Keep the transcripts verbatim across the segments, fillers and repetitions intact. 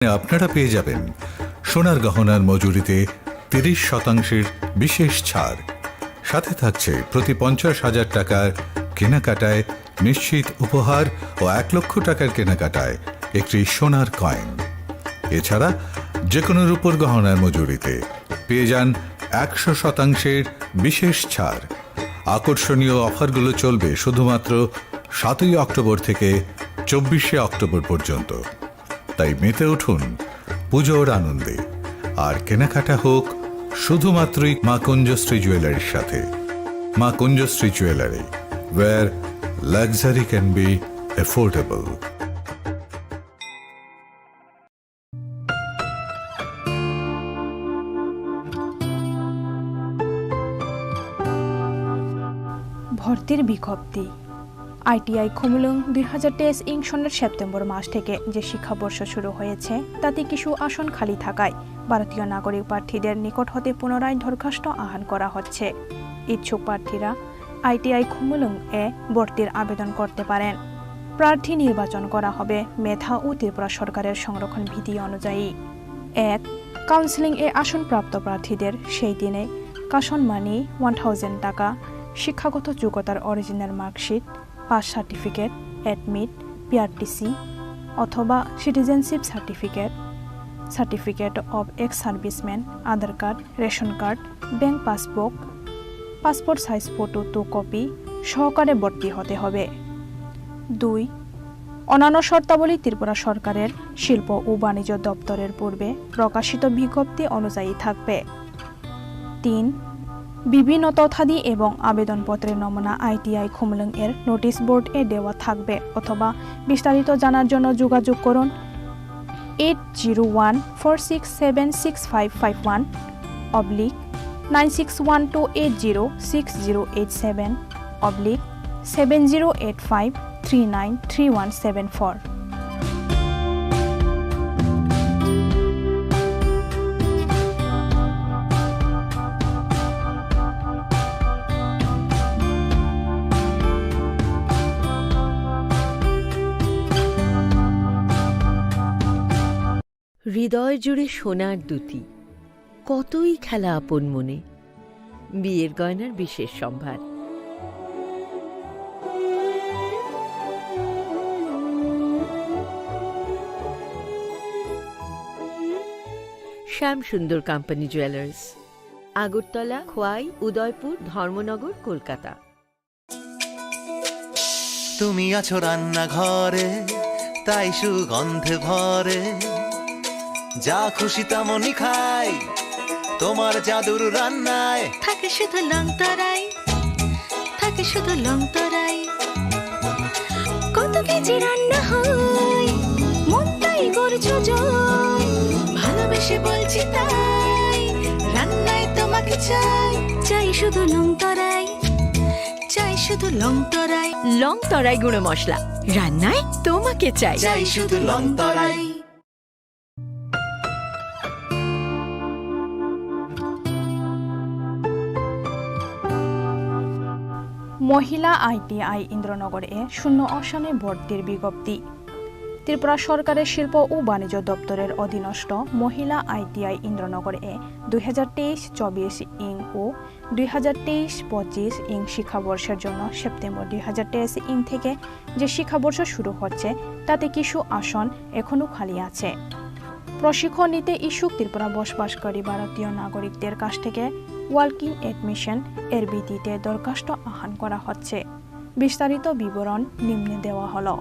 আপনারা পেয়ে যাবেন সোনার গহনার মজুরিতে তিরিশ শতাংশের বিশেষ ছাড়। সাথে থাকছে প্রতি পঞ্চাশ হাজার টাকার কেনাকাটায় নিশ্চিত উপহার ও এক লক্ষ টাকার কেনাকাটায় একটি সোনার কয়েন। এছাড়া যে কোনো রূপোর গহনার মজুরিতে পেয়ে যান একশো শতাংশের বিশেষ ছাড়। আকর্ষণীয় অফারগুলো চলবে শুধুমাত্র সাতই অক্টোবর থেকে চব্বিশে অক্টোবর পর্যন্ত। তাই মেতে উঠুন পুজোর আনন্দে, আর কেনাকাটা হোক শুধুমাত্রই মা কুঞ্জশ্রী জুয়েলারির সাথে। মা কুঞ্জশ্রী jewellery, where luxury can be affordable. ভর্তির বিজ্ঞপ্তি। আইটিআই খুমুলুং দুই হাজার তেইশ ইং সনের সেপ্টেম্বর মাস থেকে যে শিক্ষাবর্ষ শুরু হয়েছে, তাতে কিছু আসন খালি থাকায় ভারতীয় নাগরিক প্রার্থীদের নিকট হতে পুনরায় দরখাস্ত আহ্বান করা হচ্ছে। ইচ্ছুক প্রার্থীরা আইটিআই খুমুলুং এ ভর্তির আবেদন করতে পারেন। প্রার্থী নির্বাচন করা হবে মেধা ও ত্রিপুরা সরকারের সংরক্ষণ বিধি অনুযায়ী। এক, কাউন্সেলিং এ আসনপ্রাপ্ত প্রার্থীদের সেই দিনে কাশন মানি ওয়ান থাউজেন্ড টাকা, শিক্ষাগত যোগ্যতার original marksheet, pass certificate, admit, PRTC অথবা citizenship certificate, certificate of ex serviceman, Aadhaar card, ration card, bank passbook, passport size photo two copy সহকারে ভর্তি হতে হবে। দুই, অন্যান্য শর্তাবলী ত্রিপুরা সরকারের শিল্প ও বাণিজ্য দপ্তরের পূর্বে প্রকাশিত বিজ্ঞপ্তি অনুযায়ী থাকবে। তিন, বিভিন্ন তথ্যাদি এবং আবেদনপত্রের নমুনা আইটিআই খুমলুং এর নোটিশ বোর্ড এ দেওয়া থাকবে অথবা বিস্তারিত জানার জন্য যোগাযোগ করুন eight zero one four six seven six five five one oblique nine six one two eight zero six zero eight seven oblique seven zero eight five three nine three one seven four. হৃদয় জুড়ে সোনার দুতি, কতই খেলা আপন মনে। বিয়ের গয়নার বিশেষ সম্ভার। শ্যাম সুন্দর কোম্পানি জুয়েলার্স, আগরতলা, খোয়াই, উদয়পুর, ধর্মনগর, কলকাতা। তুমি আছো রান্নাঘরে, তাই সুগন্ধে ভরে। যা খুশি তেমনই খাই, তোমার জাদুর রান্নায়। থাকে শুধু লং তরাই, থাকে শুধু লং তরাই। কত কেজি রান্না হয়, মনটাই করছো জয়। ভালোবেসে বলছি তাই, রান্নায় তোমাকে চাই। চাই শুধু লং তরাই, চাই শুধু লং তরাই। লং তরাই গুঁড়ো মশলা, রান্নায় তোমাকে চাই। চাই শুধু লং তরাই। মহিলা আইটিআই ইন্দ্রনগর এ শূন্য আসনে ভর্তির বিজ্ঞপ্তি। ত্রিপুরা সরকারের শিল্প ও বাণিজ্য দপ্তরের অধীনস্থ মহিলা আইটিআই ইন্দ্রনগর এ দুই হাজার তেইশ চব্বিশ ইং ও দুই হাজার তেইশ পঁচিশ ইং শিক্ষাবর্ষের জন্য সেপ্টেম্বর দুই হাজার তেইশ ইং থেকে যে শিক্ষাবর্ষ শুরু হচ্ছে, তাতে কিছু আসন এখনও খালি আছে। প্রশিক্ষণ নিতে ইচ্ছুক ত্রিপুরা বসবাসকারী ভারতীয় নাগরিকদের কাছ থেকে ওয়ার্কিং অ্যাডমিশন এর ভিত্তিতে দরখাস্ত আহ্বান করা হচ্ছে। বিস্তারিত বিবরণ নিম্নে দেওয়া হলো।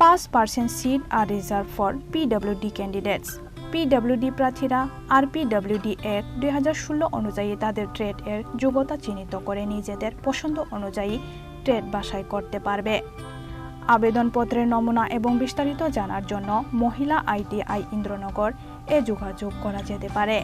Five percent seat are reserved for PWD candidates. PWD প্রার্থীরা আরপিডব্লিউডি অ্যাক্ট দুই হাজার ষোলো অনুযায়ী তাদের ট্রেড এর যোগ্যতা চিহ্নিত করে নিজেদের পছন্দ অনুযায়ী ট্রেড বাছাই করতে পারবে। আবেদনপত্রের নমুনা এবং বিস্তারিত জানার জন্য মহিলা আইটিআই ইন্দ্রনগর এ যোগাযোগ করা যেতে পারে।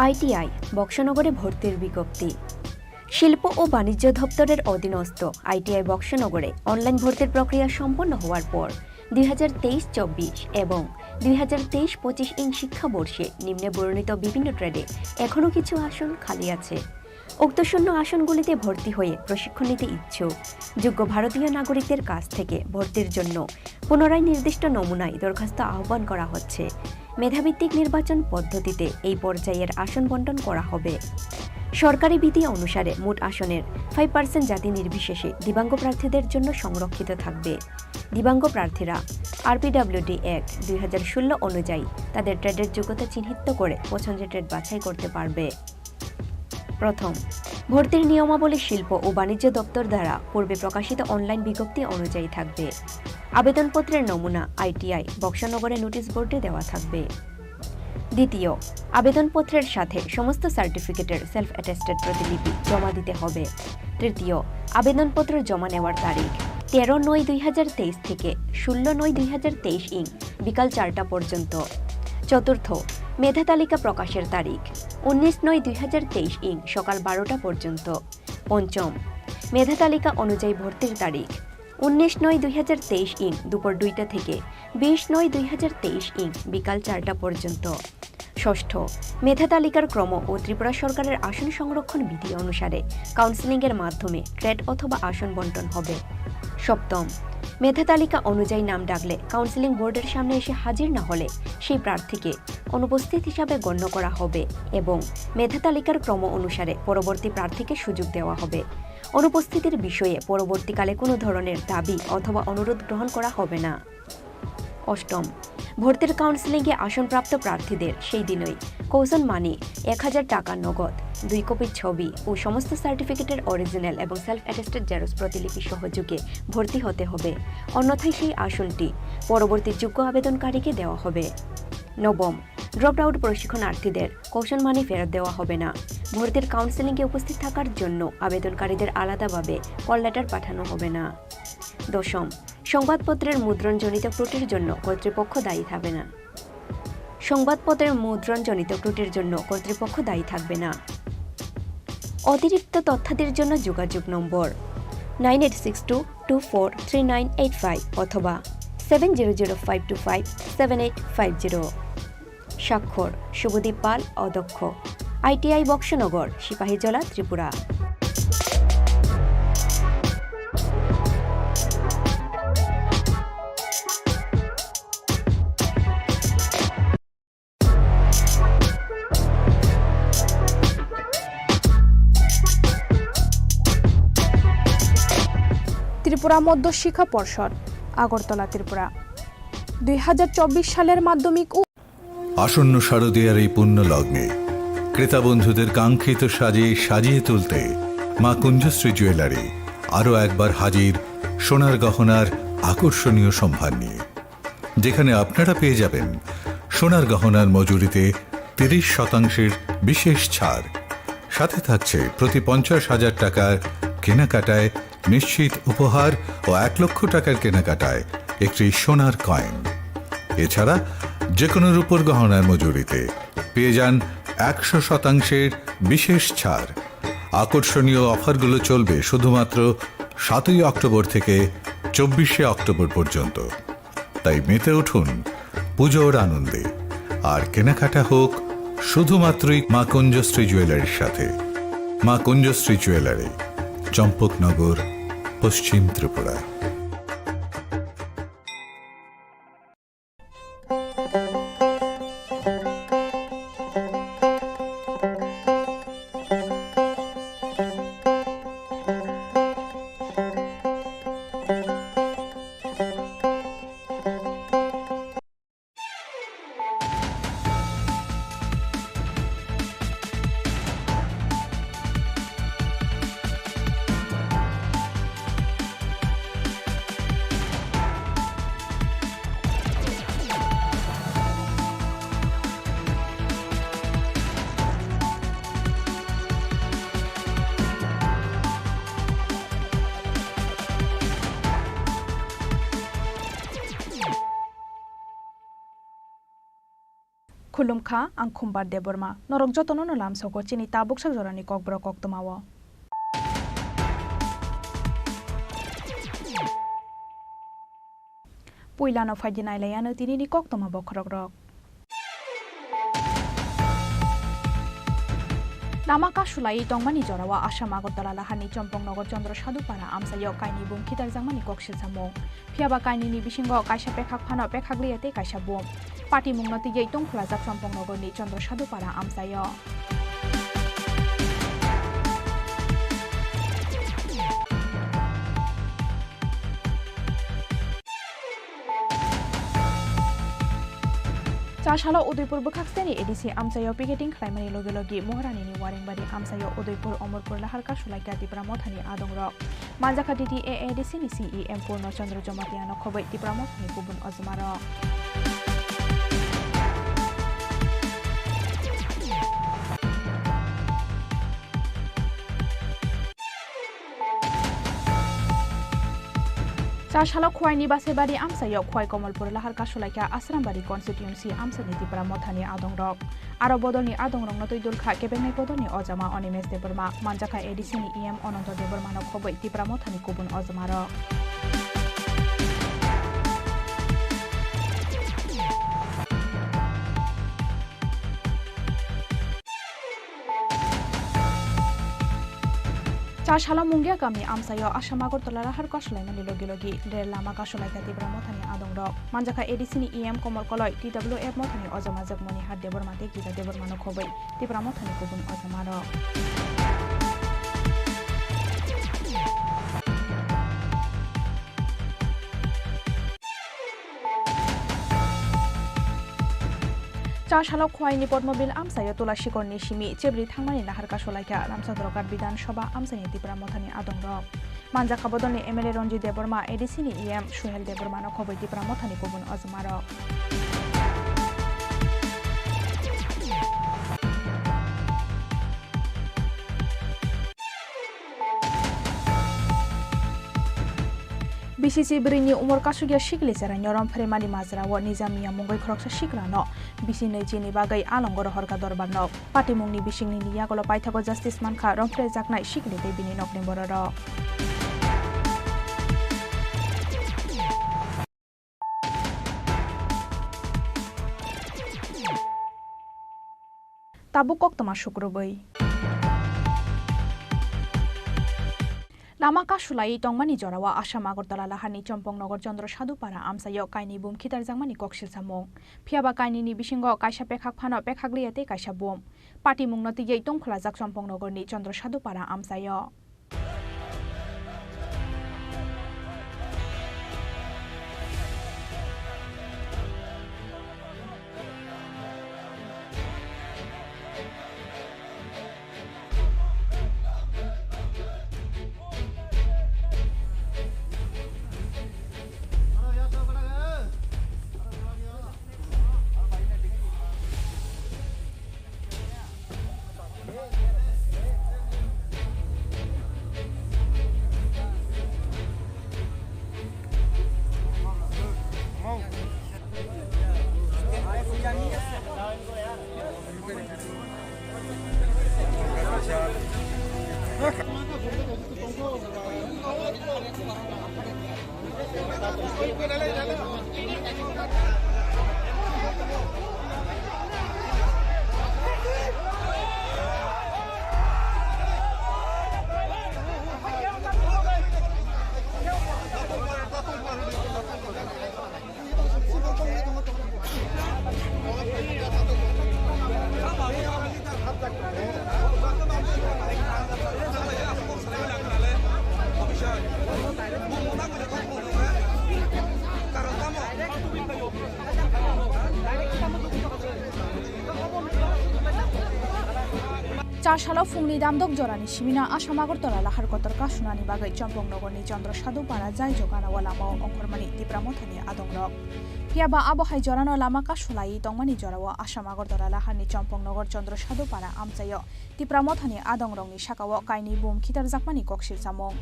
আইটিআই বক্সনগরে ভর্তির বিজ্ঞপ্তি। শিল্প ও বাণিজ্য দপ্তরের অধীনস্থ আইটিআই বক্সনগরে অনলাইন ভর্তির প্রক্রিয়া সম্পন্ন হওয়ার পর দুই হাজার তেইশ চব্বিশ এবং দুই হাজার তেইশ পঁচিশ ইং শিক্ষাবর্ষে নিম্নে বর্ণিত বিভিন্ন ট্রেডে এখনও কিছু আসন খালি আছে। উক্ত শূন্য আসনগুলিতে ভর্তি হয়ে প্রশিক্ষণ নিতে ইচ্ছুক যোগ্য ভারতীয় নাগরিকদের কাছ থেকে ভর্তির জন্য পুনরায় নির্দিষ্ট নমুনায় দরখাস্ত আহ্বান করা হচ্ছে। মেধাভিত্তিক নির্বাচন পদ্ধতিতে এই পর্যায়ের আসন বন্টন করা হবে। সরকারি বিধি অনুসারে মোট আসনের ফাইভ পার্সেন্ট জাতি নির্বিশেষে দিব্যাঙ্গ প্রার্থীদের জন্য সংরক্ষিত থাকবে। দিব্যাঙ্গ প্রার্থীরা আরপিডব্লিউডি অ্যাক্ট দুই হাজার ষোলো অনুযায়ী তাদের ট্রেডের যোগ্যতা চিহ্নিত করে পছন্দের ট্রেড বাছাই করতে পারবে। প্রথম, ভর্তির নিয়মাবলী শিল্প ও বাণিজ্য দপ্তর দ্বারা পূর্বে প্রকাশিত অনলাইন বিজ্ঞপ্তি অনুযায়ী থাকবে। আবেদনপত্রের নমুনা আইটিআই বক্সনগরের নোটিশ বোর্ডে দেওয়া থাকবে। দ্বিতীয়, আবেদনপত্রের সাথে সমস্ত সার্টিফিকেটের সেলফ অ্যাটেস্টেড প্রতিলিপি জমা দিতে হবে। তৃতীয়, আবেদনপত্র জমা নেওয়ার তারিখ তেরো নয় দুই হাজার তেইশ থেকে ষোলো নয় দুই হাজার তেইশ ইং বিকাল চারটা পর্যন্ত। চতুর্থ, মেধা তালিকা প্রকাশের তারিখ উনিশ নয় দুই হাজার তেইশ ইং সকাল বারোটা পর্যন্ত। পঞ্চম, মেধা তালিকা অনুযায়ী ভর্তির তারিখ উনিশ নয় দুই হাজার তেইশ ইং দুপুর দুইটা থেকে বিশ নয় দুই হাজার তেইশ ইং বিকাল চারটা পর্যন্ত। ষষ্ঠ, মেধা তালিকার ক্রম ও ত্রিপুরা সরকারের আসন সংরক্ষণ বিধি অনুসারে কাউন্সেলিংয়ের মাধ্যমে ট্রেড অথবা আসন বন্টন হবে। সপ্তম, মেধা তালিকা অনুযায়ী নাম ডাকলে কাউন্সেলিং বোর্ডের সামনে এসে হাজির না হলে সেই প্রার্থীকে অনুপস্থিত হিসাবে গণ্য করা হবে এবং মেধা তালিকার ক্রম অনুসারে পরবর্তী প্রার্থীকে সুযোগ দেওয়া হবে। অনুপস্থিতির বিষয়ে পরবর্তীকালে কোনো ধরনের দাবি অথবা অনুরোধ গ্রহণ করা হবে না। অষ্টম, ভর্তির কাউন্সেলিংয়ে আসনপ্রাপ্ত প্রার্থীদের সেই দিনই কৌশন মানি এক হাজার টাকা নগদ, দুই কপি ছবি ও সমস্ত সার্টিফিকেটের অরিজিনাল এবং সেলফ অ্যাটেস্টেড জেরক্স প্রতিলিপি সহযোগে ভর্তি হতে হবে, অন্যথায় সেই আসনটি পরবর্তী যোগ্য আবেদনকারীকে দেওয়া হবে। নবম, ড্রপড আউট প্রশিক্ষণার্থীদের কৌশন মানি ফেরত দেওয়া হবে না। ভর্তির কাউন্সেলিংয়ে উপস্থিত থাকার জন্য আবেদনকারীদের আলাদাভাবে কল লেটার পাঠানো হবে না। দশম, সংবাদপত্রের মুদ্রণজনিত ত্রুটির জন্য কর্তৃপক্ষ দায়ী থাকবে না। সংবাদপত্রের মুদ্রণজনিত ত্রুটির জন্য কর্তৃপক্ষ দায়ী থাকবে না। অতিরিক্ত তথ্যাদির জন্য যোগাযোগ নম্বর nine eight six two two four three nine eight five অথবা seven zero zero five two five seven eight five zero. স্বাক্ষর শুভদীপ পাল, অধ্যক্ষ, আইটিআই বক্সনগর, সিপাহীজলা, ত্রিপুরা। ত্রিপুরা মধ্য শিক্ষা পর্ষদ, আগরতলা, ত্রিপুরা। দুই হাজার চব্বিশ সালের মাধ্যমিক ও আসন্ন শারদীয়ার এই পুণ্য লগ্নে ক্রেতা বন্ধুদের কাঙ্ক্ষিত সাজে সাজিয়ে তুলতে মা কুঞ্জশ্রী জুয়েলারি আরও একবার হাজির সোনার গহনার আকর্ষণীয় সম্ভার নিয়ে, যেখানে আপনারা পেয়ে যাবেন সোনার গহনার মজুরিতে তিরিশ শতাংশের বিশেষ ছাড়। সাথে থাকছে প্রতি পঞ্চাশ হাজার টাকার কেনাকাটায় নিশ্চিত উপহার ও এক লক্ষ টাকার কেনাকাটায় একটি সোনার কয়েন। এছাড়া যে কোনো রূপোর গহনার মজুরিতে পেয়ে যান একশো শতাংশের বিশেষ ছাড়। আকর্ষণীয় অফারগুলো চলবে শুধুমাত্র সাতই অক্টোবর থেকে চব্বিশে অক্টোবর পর্যন্ত। তাই মেতে উঠুন পুজোর আনন্দে, আর কেনাকাটা হোক শুধুমাত্রই মা কুঞ্জশ্রী জুয়েলারির সাথে। মা কুঞ্জশ্রী জুয়েলারি, চম্পকনগর, পশ্চিম Tripura. Khulumkha, ang Khumbar Debbarma. Norok jotono no lamsogo chini tabuk sak jorani kokborok koktwmao. Puilano phaidi nailaiano tinini koktwma bokhorokrok. Lama kasulai tongmani jorao Assam Agartala laharni Chompongnogo Chandra Sadhupara amchaio kainwi bum khitarjakmani kok silsamung. Phiyaba kainwini bisingo kaisa pekhak phano pekhak liya tei kaisa bum. Patimungno twiwi tongphlajak Chompong nogorni Chandra Sadhupara amchaio. Chasalo Udaipur bwkhak steni A D C amchaio picketing khlaimani logi logi Moharanini Warengbari amchaio Udaipur Omorpur lahar kasulaikha Tipra Mothani adongrok. Manjakha D T A A D C ni C E M Purno Chandra Jamatia no khobwi Tipra Mothani kubun ojmarok. Chasalo Khwaini Basebari amchaio Khwai Komolpur lahar kasulaikha Asrambari constituency amchani Tipra Mothani adongrok. Aro bodolni adongrokno twi dulkha kebengnai bodolni ojama Onimesh Debbarma, manjakha A D C ni E M Ananta Debbarmano khobwi Tipra Mothani kubun ojamarok. Chasalo Mungia kami amchaio Assam Agartala lahar kasulaimani logi logi rel lama kasulaikha Tipra Mothani adongrok. Manjakha A D C ni E M Komol Koloi, T W F Mothani ojama Jagmoni Har Debbarma tei Gita Debbarmano khobwi Tipra Mothani kubun ojamarok. Chasalo Khwaini Potmobil amchaio Tulasikorni simi chebri thangmani nahar kasulaikha Ramchandra Ghat Bidhan Sabha amchaini Tipra Mothani adongrok. Manjakha bodolni M L A Ranjit Debbarma, A D C ni E M Suhel Debbarmano khobwi Tipra Mothani kubun ojamarok. B C C bwrwini umor kasugya sikli cheraino romphreimani majrao nijamiya mungwi khoroksa siklano bisi nwi chini bagwi alongo rohorkha dorbarno. Patimungni bisingni ni yagulo paithago justice mankha romphrejaknai sikli tei bini nokni bororok. Tabuk koktwma sukrubwi. Lama kasulai tongmani jorao Assam Agartala laharni Chompong Nogor Chandra Sadhupara amchaio kainwi bum khitarjakmani kok silsamung. Phiyaba kainwini bisingo kaisa pekhak phano pekhak liya tei kaisa bum. Patimungno twiwi tongphlajak Chompong Nogorni Chandra Sadhupara amchaio. Chasalo phungni damdok jorani simino Assam Agartala lahar kotor kasunani bagwi Chompong Nogorni Chandra Sadhupara jai jogana o lamao ongkhormani Tipra Mothani adongrok. Phiyaba abo hai jorano lama kasulai tongmani jorao Assam Agartala laharni Chompong Nogor Chandra Sadhupara amchaio Tipra Mothani adongrokni sakao kainwi bum khitarjakmani kok silsamung.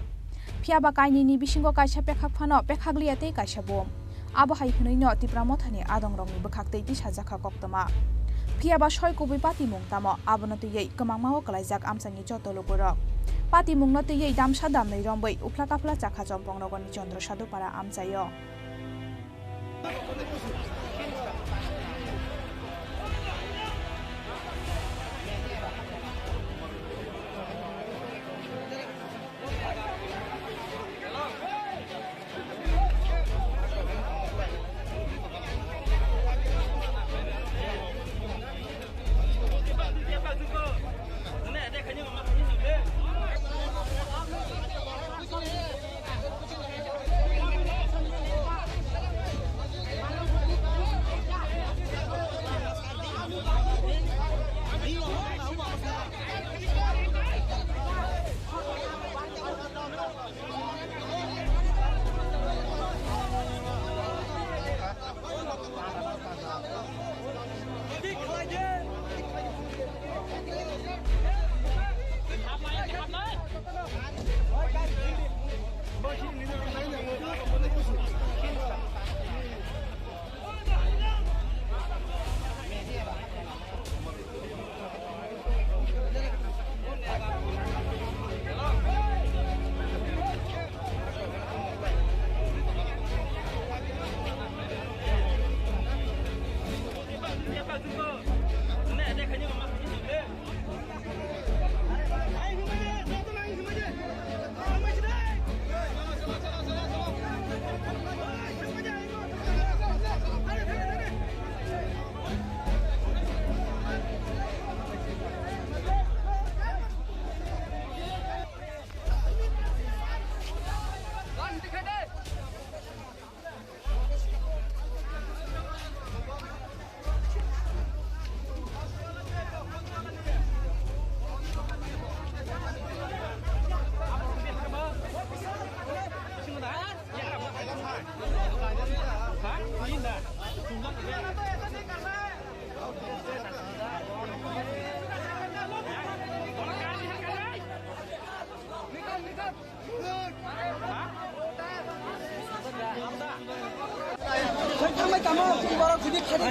Phiyaba kainwini bisingo kaisa pekhak phano pekhak liya tei kaisa bum. Abo hai hwnwino Tipra Mothani adongrokni bwkhaktwi tisajakha koktwma. Phiya ba soi kubui patimung tamo, abono twiwi kwmangma o kwlaijak amchaini joto lukurok. Patimungno twiwi damsa damnwi rombwi uphla kaphla chakha chompong nogorni Chandra Sadhupara amchaio.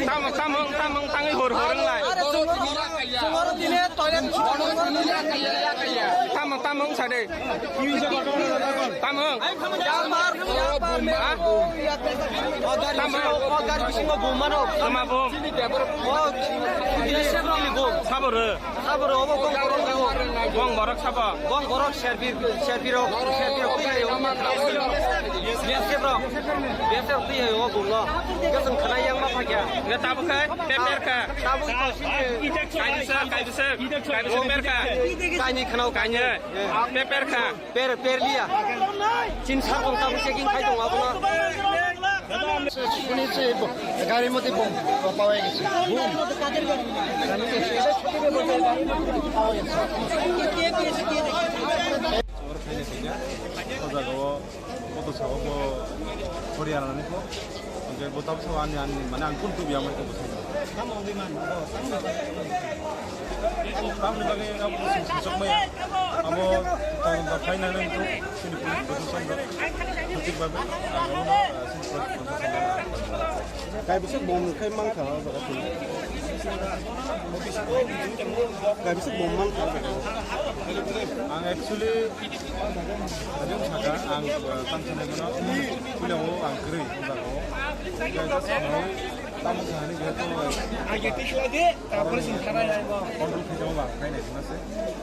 Tamo, tamo, tamo, tangwi hor, hor wnglai. Tamo, tamo wngsa de. Tamo. Ha? Tamo. Tama bum. Sabo rw. Sabo rw, obo gong borok rw. Gong borok sabo. Gong borok serpi, serpi rok, serpi rok twi hai o. B S F rok, B S F rok twi hai o gong no. Hwnkhe chwng khwnai yang ma phai kha. Hwnkhe tabuk khe, paper kha. Tabuk khe. Kaibwswk, kaibwswk, kaibwswk paper kha. Kainwi khwnao, kainwi. Kainwi. Paper kha. Per, per liya. Chin sar tong tabuk checking khai tong abono. Sukuni se bo-, gari mode bom pawa gese. Bom. Gari mode se, gari mode bom pawa gese. O jaga o, o to sao bo, Haryana ni ko. Hwnkhe bo tabuk sao ani, ani, mane ang phone tubi amai ko bwsai. Tamo wngwi man, bo, tamo wngwi man. Tamni bagwi abo swng swijak maya. Abo tong da final wngkha, chini police protection rok. Thik bagwi, ang abono, ah, chini police protection rok. Kaibwswk bom khai mankha o jaga twi. Kaibwswk bom mankha o jaga. Ang actually Ajang saka ang, eh, tang sanai mano, puila o ang kwrwi, o jaga o. Kaya ta sanai, tamo sanai, kaya to, eh, age twi khlai de, tapore sing thanai nai bo. Control khai jabo ba, khai nai, na se.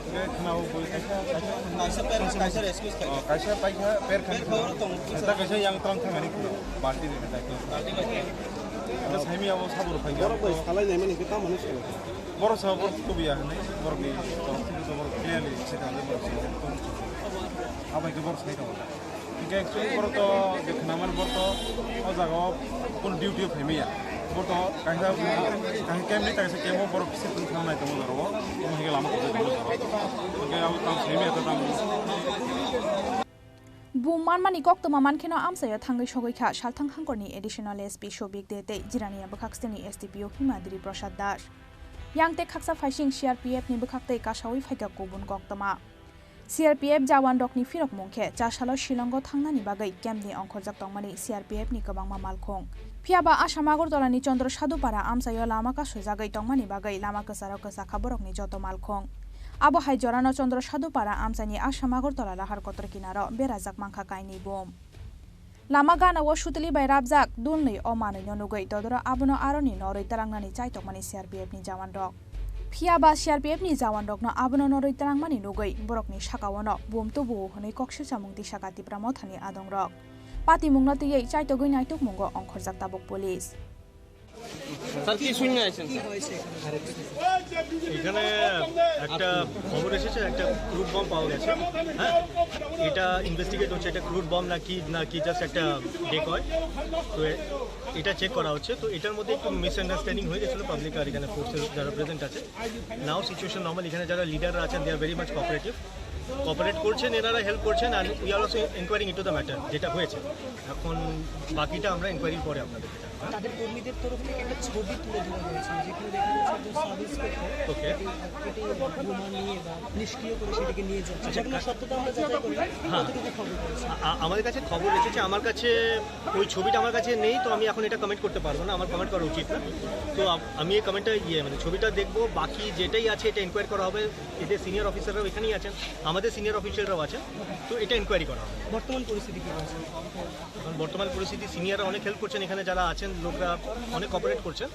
Kaya khna o boi kaisa, kaisa. Kaisa per, kaisa rescue khai. Oh, kaisa paikha, per khai. Per khai oro tong. Kaisa, kaisa yang tang thangani khna, balti ni khai. Balti khai. Kaya saimi abo sabur khai. Borok bai salai nai mani khe tamo ni se. Borok sa borok tubuya hinwi borokni borok thwngwi borok clearly se tangwi borok sa borok tong. Abai khe borok sai tongo. Hingke actually borok to je khnaman borok to o jaga o kun duty o phaimaya. Borok to kaisa, kaisa camp ni kaisa camp o borok se tong thang nai tongo jora o. Omo hingke lama kok tongo jora o. Hingke abo tang phaimaya to tang. Bum manmani koktwma mankheno amchaio thangwi sogwi kha Salthang Hangkorni Additional S P Sobik De tei Jirania bwkhak siteni S D P O Himadri Prasad Das. Yang tei khaksa phaising C R P F ni bwkhak tei kasawi phaikha kubun koktwma. C R P F jawan rokni phirokmung khe chasalo Shillongo thangnani bagwi camp ni ongkhorjak tongmani C R P F ni kwbangma malkhung. Phiyaba Assam Agartala ni Chandra Sadhu Para amchaio lama kasujagwi tongmani bagwi lama kwcharo kwchakha borokni joto malkhung. Abo hai jorano Chandra Sadhu Para amchaini Assam Agartala lahar kotor kinaro berajak mankha kainwi bum. Lama gana o sutli bai rabjak dulni o manwino nugwi dodoro abono aroni norwi twlangnani chaitokmani C R P F ni jawan rok. Phiyaba C R P F ni jawan rokno abono norwi twlangmani nugwi borokni sakaono bum tubu hwnwi kok swchamung tisaka Tipra Mothani adongrok. Patimungno twiwi chaitogwi naitukmungo ongkhorjak tabuk police. Sir, কি শুনে আছেন, স্যার? এখানে একটা খবর এসেছে, একটা crude bomb পাওয়া গেছে। হ্যাঁ, এটা ইনভেস্টিগেট হচ্ছে, এটা ক্রুড বম নাকি, নাকি জাস্ট একটা ডেকয়। তো এ-, এটা চেক করা হচ্ছে। তো এটার মধ্যে একটু মিসআন্ডারস্ট্যান্ডিং হয়ে গেছিলো পাবলিক আর এখানে ফোর্সের যারা প্রেজেন্ট আছে। নাও সিচুয়েশন নর্মাল, এখানে যারা লিডাররা আছেন, they are very much cooperative. Cooperate করছেন, এনারা হেল্প করছেন, আর we are also inquiring into the matter, যেটা হয়েছে। এখন বাকিটা আমরা ইনকোয়ারির পরে আপনাদেরকে জানাবো। তাদের কর্মীদের তরফ থেকে একটা ছবি তুলে ধরা হয়েছে, যেখানে দেখা যাচ্ছে একজন সাব ইন্সপেক্টর ওকে। একটি, একটি বোমা নিয়ে বা নিষ্ক্রিয় করে সেটিকে নিয়ে যাচ্ছে। আচ্ছা, যেগুলো কা-, সত্যতা আমরা যাচাই করি, হ্যাঁ। কতটুকু খবর রয়েছে? আ-, আ-, আমাদের কাছে খবর এসেছে, আমার কাছে ওই ছবিটা আমার কাছে নেই, তো আমি এখন এটা কমেন্ট করতে পারবো না, আমার কমেন্ট করা উচিত না। তো আ-, আমি এই কমেন্টটা, ইয়ে, মানে, ছবিটা দেখবো, বাকি যেটাই আছে এটা ইনকোয়ারি করা হবে। এদের সিনিয়র অফিসাররাও এখানেই আছেন, আমাদের সিনিয়র অফিসাররাও আছেন, তো এটা ইনকোয়ারি করা হবে। বর্তমান পরিস্থিতি কি রয়েছে? এখন বর্তমান পরিস্থিতি, সিনিয়ররা অনেক হেল্প করছেন, এখানে যারা আছেন লোকরা অনেক কোঅপারেট করছেন।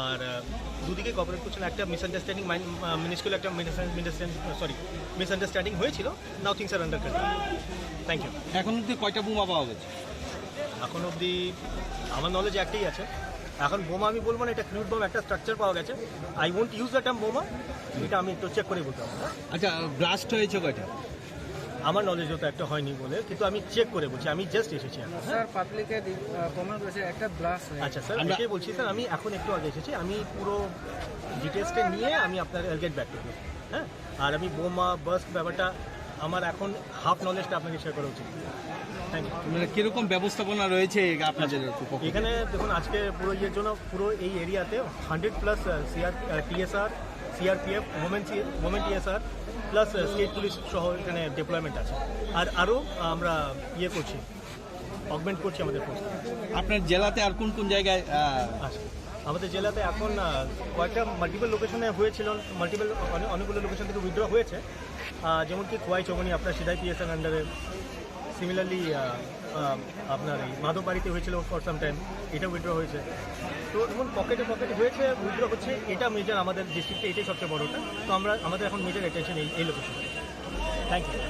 আর, আহ, দুদিকে কোঅপারেট করছেন। একটা মিসআন্ডারস্ট্যান্ডিং, মাইন-, আহ, মিনিস্কুল একটা মিসআন্ডারস্ট্যান্ডিং, সরি, মিসআন্ডারস্ট্যান্ডিং হয়েছিল। Now things are under control. Thank you. এখন অবধি কয়টা বোমা পাওয়া গেছে? এখন অবধি আমার নলেজে একটাই আছে। এখন বোমা আমি বলবো না, এটা ক্রুড বম, একটা স্ট্রাকচার পাওয়া গেছে। I won't use the term বোমা, এটা আমি একটু চেক করে বলতে পারবো, হ্যাঁ? আচ্ছা, ব্লাস্ট হয়েছে কয়টা? আমার নলেজ তো একটা হয়নি বলে, কিন্তু আমি চেক করে বলছি, আমি জাস্ট এসেছি এখন, হ্যাঁ? স্যার, পাবলিকে দি-, আহ, কমেন্ট করেছে একটা ব্লাস্ট হয়েছে। আচ্ছা স্যার, আমরা এটাই বলছি স্যার, আমি এখন একটু আগে এসেছি, আমি পুরো ডিটেলসটা নিয়ে আমি আপনার গেট ব্যাক করবো, হ্যাঁ? আর আমি বোমা বার্স্ট ব্যাপারটা আমার এখন হাফ নলেজটা আপনাকে শেয়ার করা উচিত। Thank you. মানে, কিরকম ব্যবস্থাপনা রয়েছে আপনাদের পক্ষ থেকে? এখানে দেখুন, আজকে পুরো ইয়ের জন্য পুরো এই এরিয়াতে hundred plus, ah, CR, ah, TSR, CRPF, women C-, women TSR plus, ah, state police সহ এখানে ডিপ্লয়মেন্ট আছে। আর আরও আমরা ইয়ে করছি, অগমেন্ট করছি আমাদের ফোর্স। আপনার জেলাতে আর কোন কোন জায়গায়, আহ, আচ্ছা, আমাদের জেলাতে এখন, আহ, কয়েকটা মাল্টিপল লোকেশনে হয়েছিল, মাল্টিপল অনেক, অনেকগুলো লোকেশন থেকে উইথড্র হয়েছে। আহ, যেমন কি খোয়াই চৌমনি আপনার সিদাই পিএসএন আন্ডারে, সিমিলারলি, আহ, আহ, আপনার এই মাধববাড়িতে হয়েছিল ফর সাম টাইম, এটা উইথড্র হয়েছে। তো এমন পকেটে পকেটে হয়েছে, উইথড্র হচ্ছে, এটা মেজর আমাদের ডিস্ট্রিক্টে, এটাই সবচেয়ে বড়টা। তো আমরা, আমাদের এখন মেজর অ্যাটেনশন এই, এই লোকেশনে। Thank you.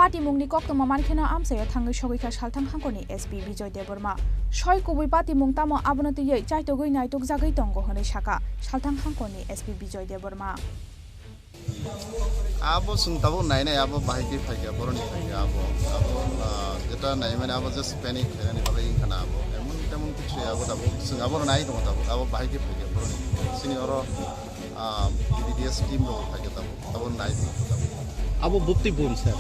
Patimungni koktwma mankheno amchaio thangwi sogwikha Salthang hangkorni S P Bijoy Debbarma. Soi kubui patimung tamo abono twiwi chaitogwi naitukjagwi tongo hwnwi sakha Salthang hangkorni S P Bijoy Debbarma. Abo chwng tabuk nainai, abo bahai khe phaikha, boroni phaikha abo. Abo, ah, jeta naimani abo just panic khainani bagwi wngkha na abo. Emon temon kichu abo tabuk chwng abono nai tongo tabuk, abo bahai khe phaikha boroni. Chini oro ah, B B D S team rok phaikha tabuk, abo nai tongkha tabuk. Abo bwtwi bun, sir?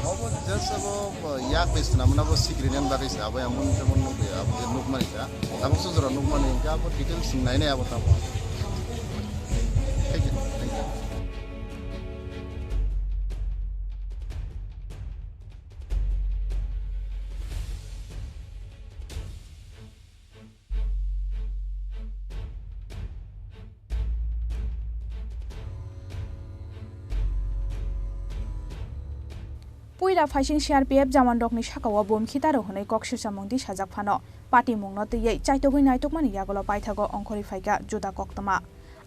Abo just abo, ah, yak bai swnamna abo sikrinani bagwi se, abo emon temon nukya, abo je nukmani kha. Tabuk se jora nukmani hwnkhe abo details nainai abo tamo. Thank you, thank you. Puila phaising C R P F jawan rokni sakao bum khitaro hwnwi kok swchamung tisajak phano, patimungno twiwi chaitogwi naitukmani yagulo paithago ongkhorwi phaikha juda koktwma.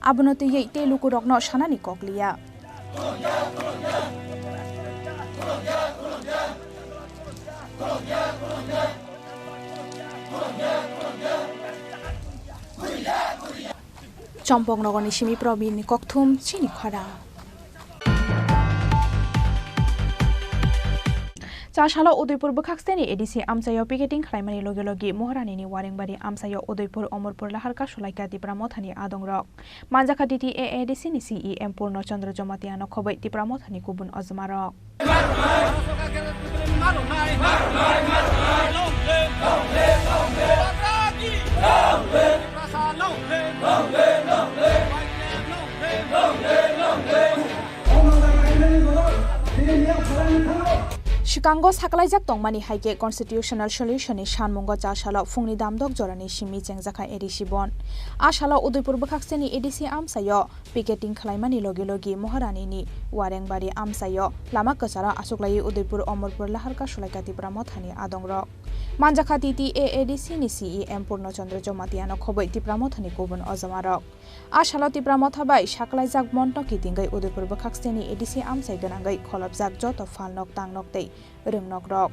Abono twiwi tei lukurokno sanani kok liya. Chompok nogorni simi Probinni kokthum chini khorang. Chasalo Udaipur bwkhaksteni A D C amchaio picketing khlaimani logi logi Moharanini Warengbari amchaio Udaipur Omorpur lahar kasulaikha Tipra Mothani adongrok. Manjakha D T A A D C ni C E M Purno Chandra Jamatia no khobwi Tipra Mothani kubun ojmarok. Swkango saklaijak tongmani hai khe Constitutional Solution ni sanmungo cha salo phungni damdok jorani simi chengjakha A D C bon. A salo Udaipur bwkhakseni A D C amchaio picketing khwlaimani logi logi Moharani ni Warengbari amchaio lama kwcharo achuklaiwi Udaipur Omorpur Laharka sulaikha Tipra Mothani adongrok. Manjakha T T A A D C ni C E M Purno Chandra Jamatia no khobwi Tipra Mothani kubun ojamarok. A salo Tipra Motha bai saklaijak bon no kitingwi Udaipur bwkhakseni A D C amchai gwnangwi kholopjak joto phalnok tangnok tei rwngnok rok.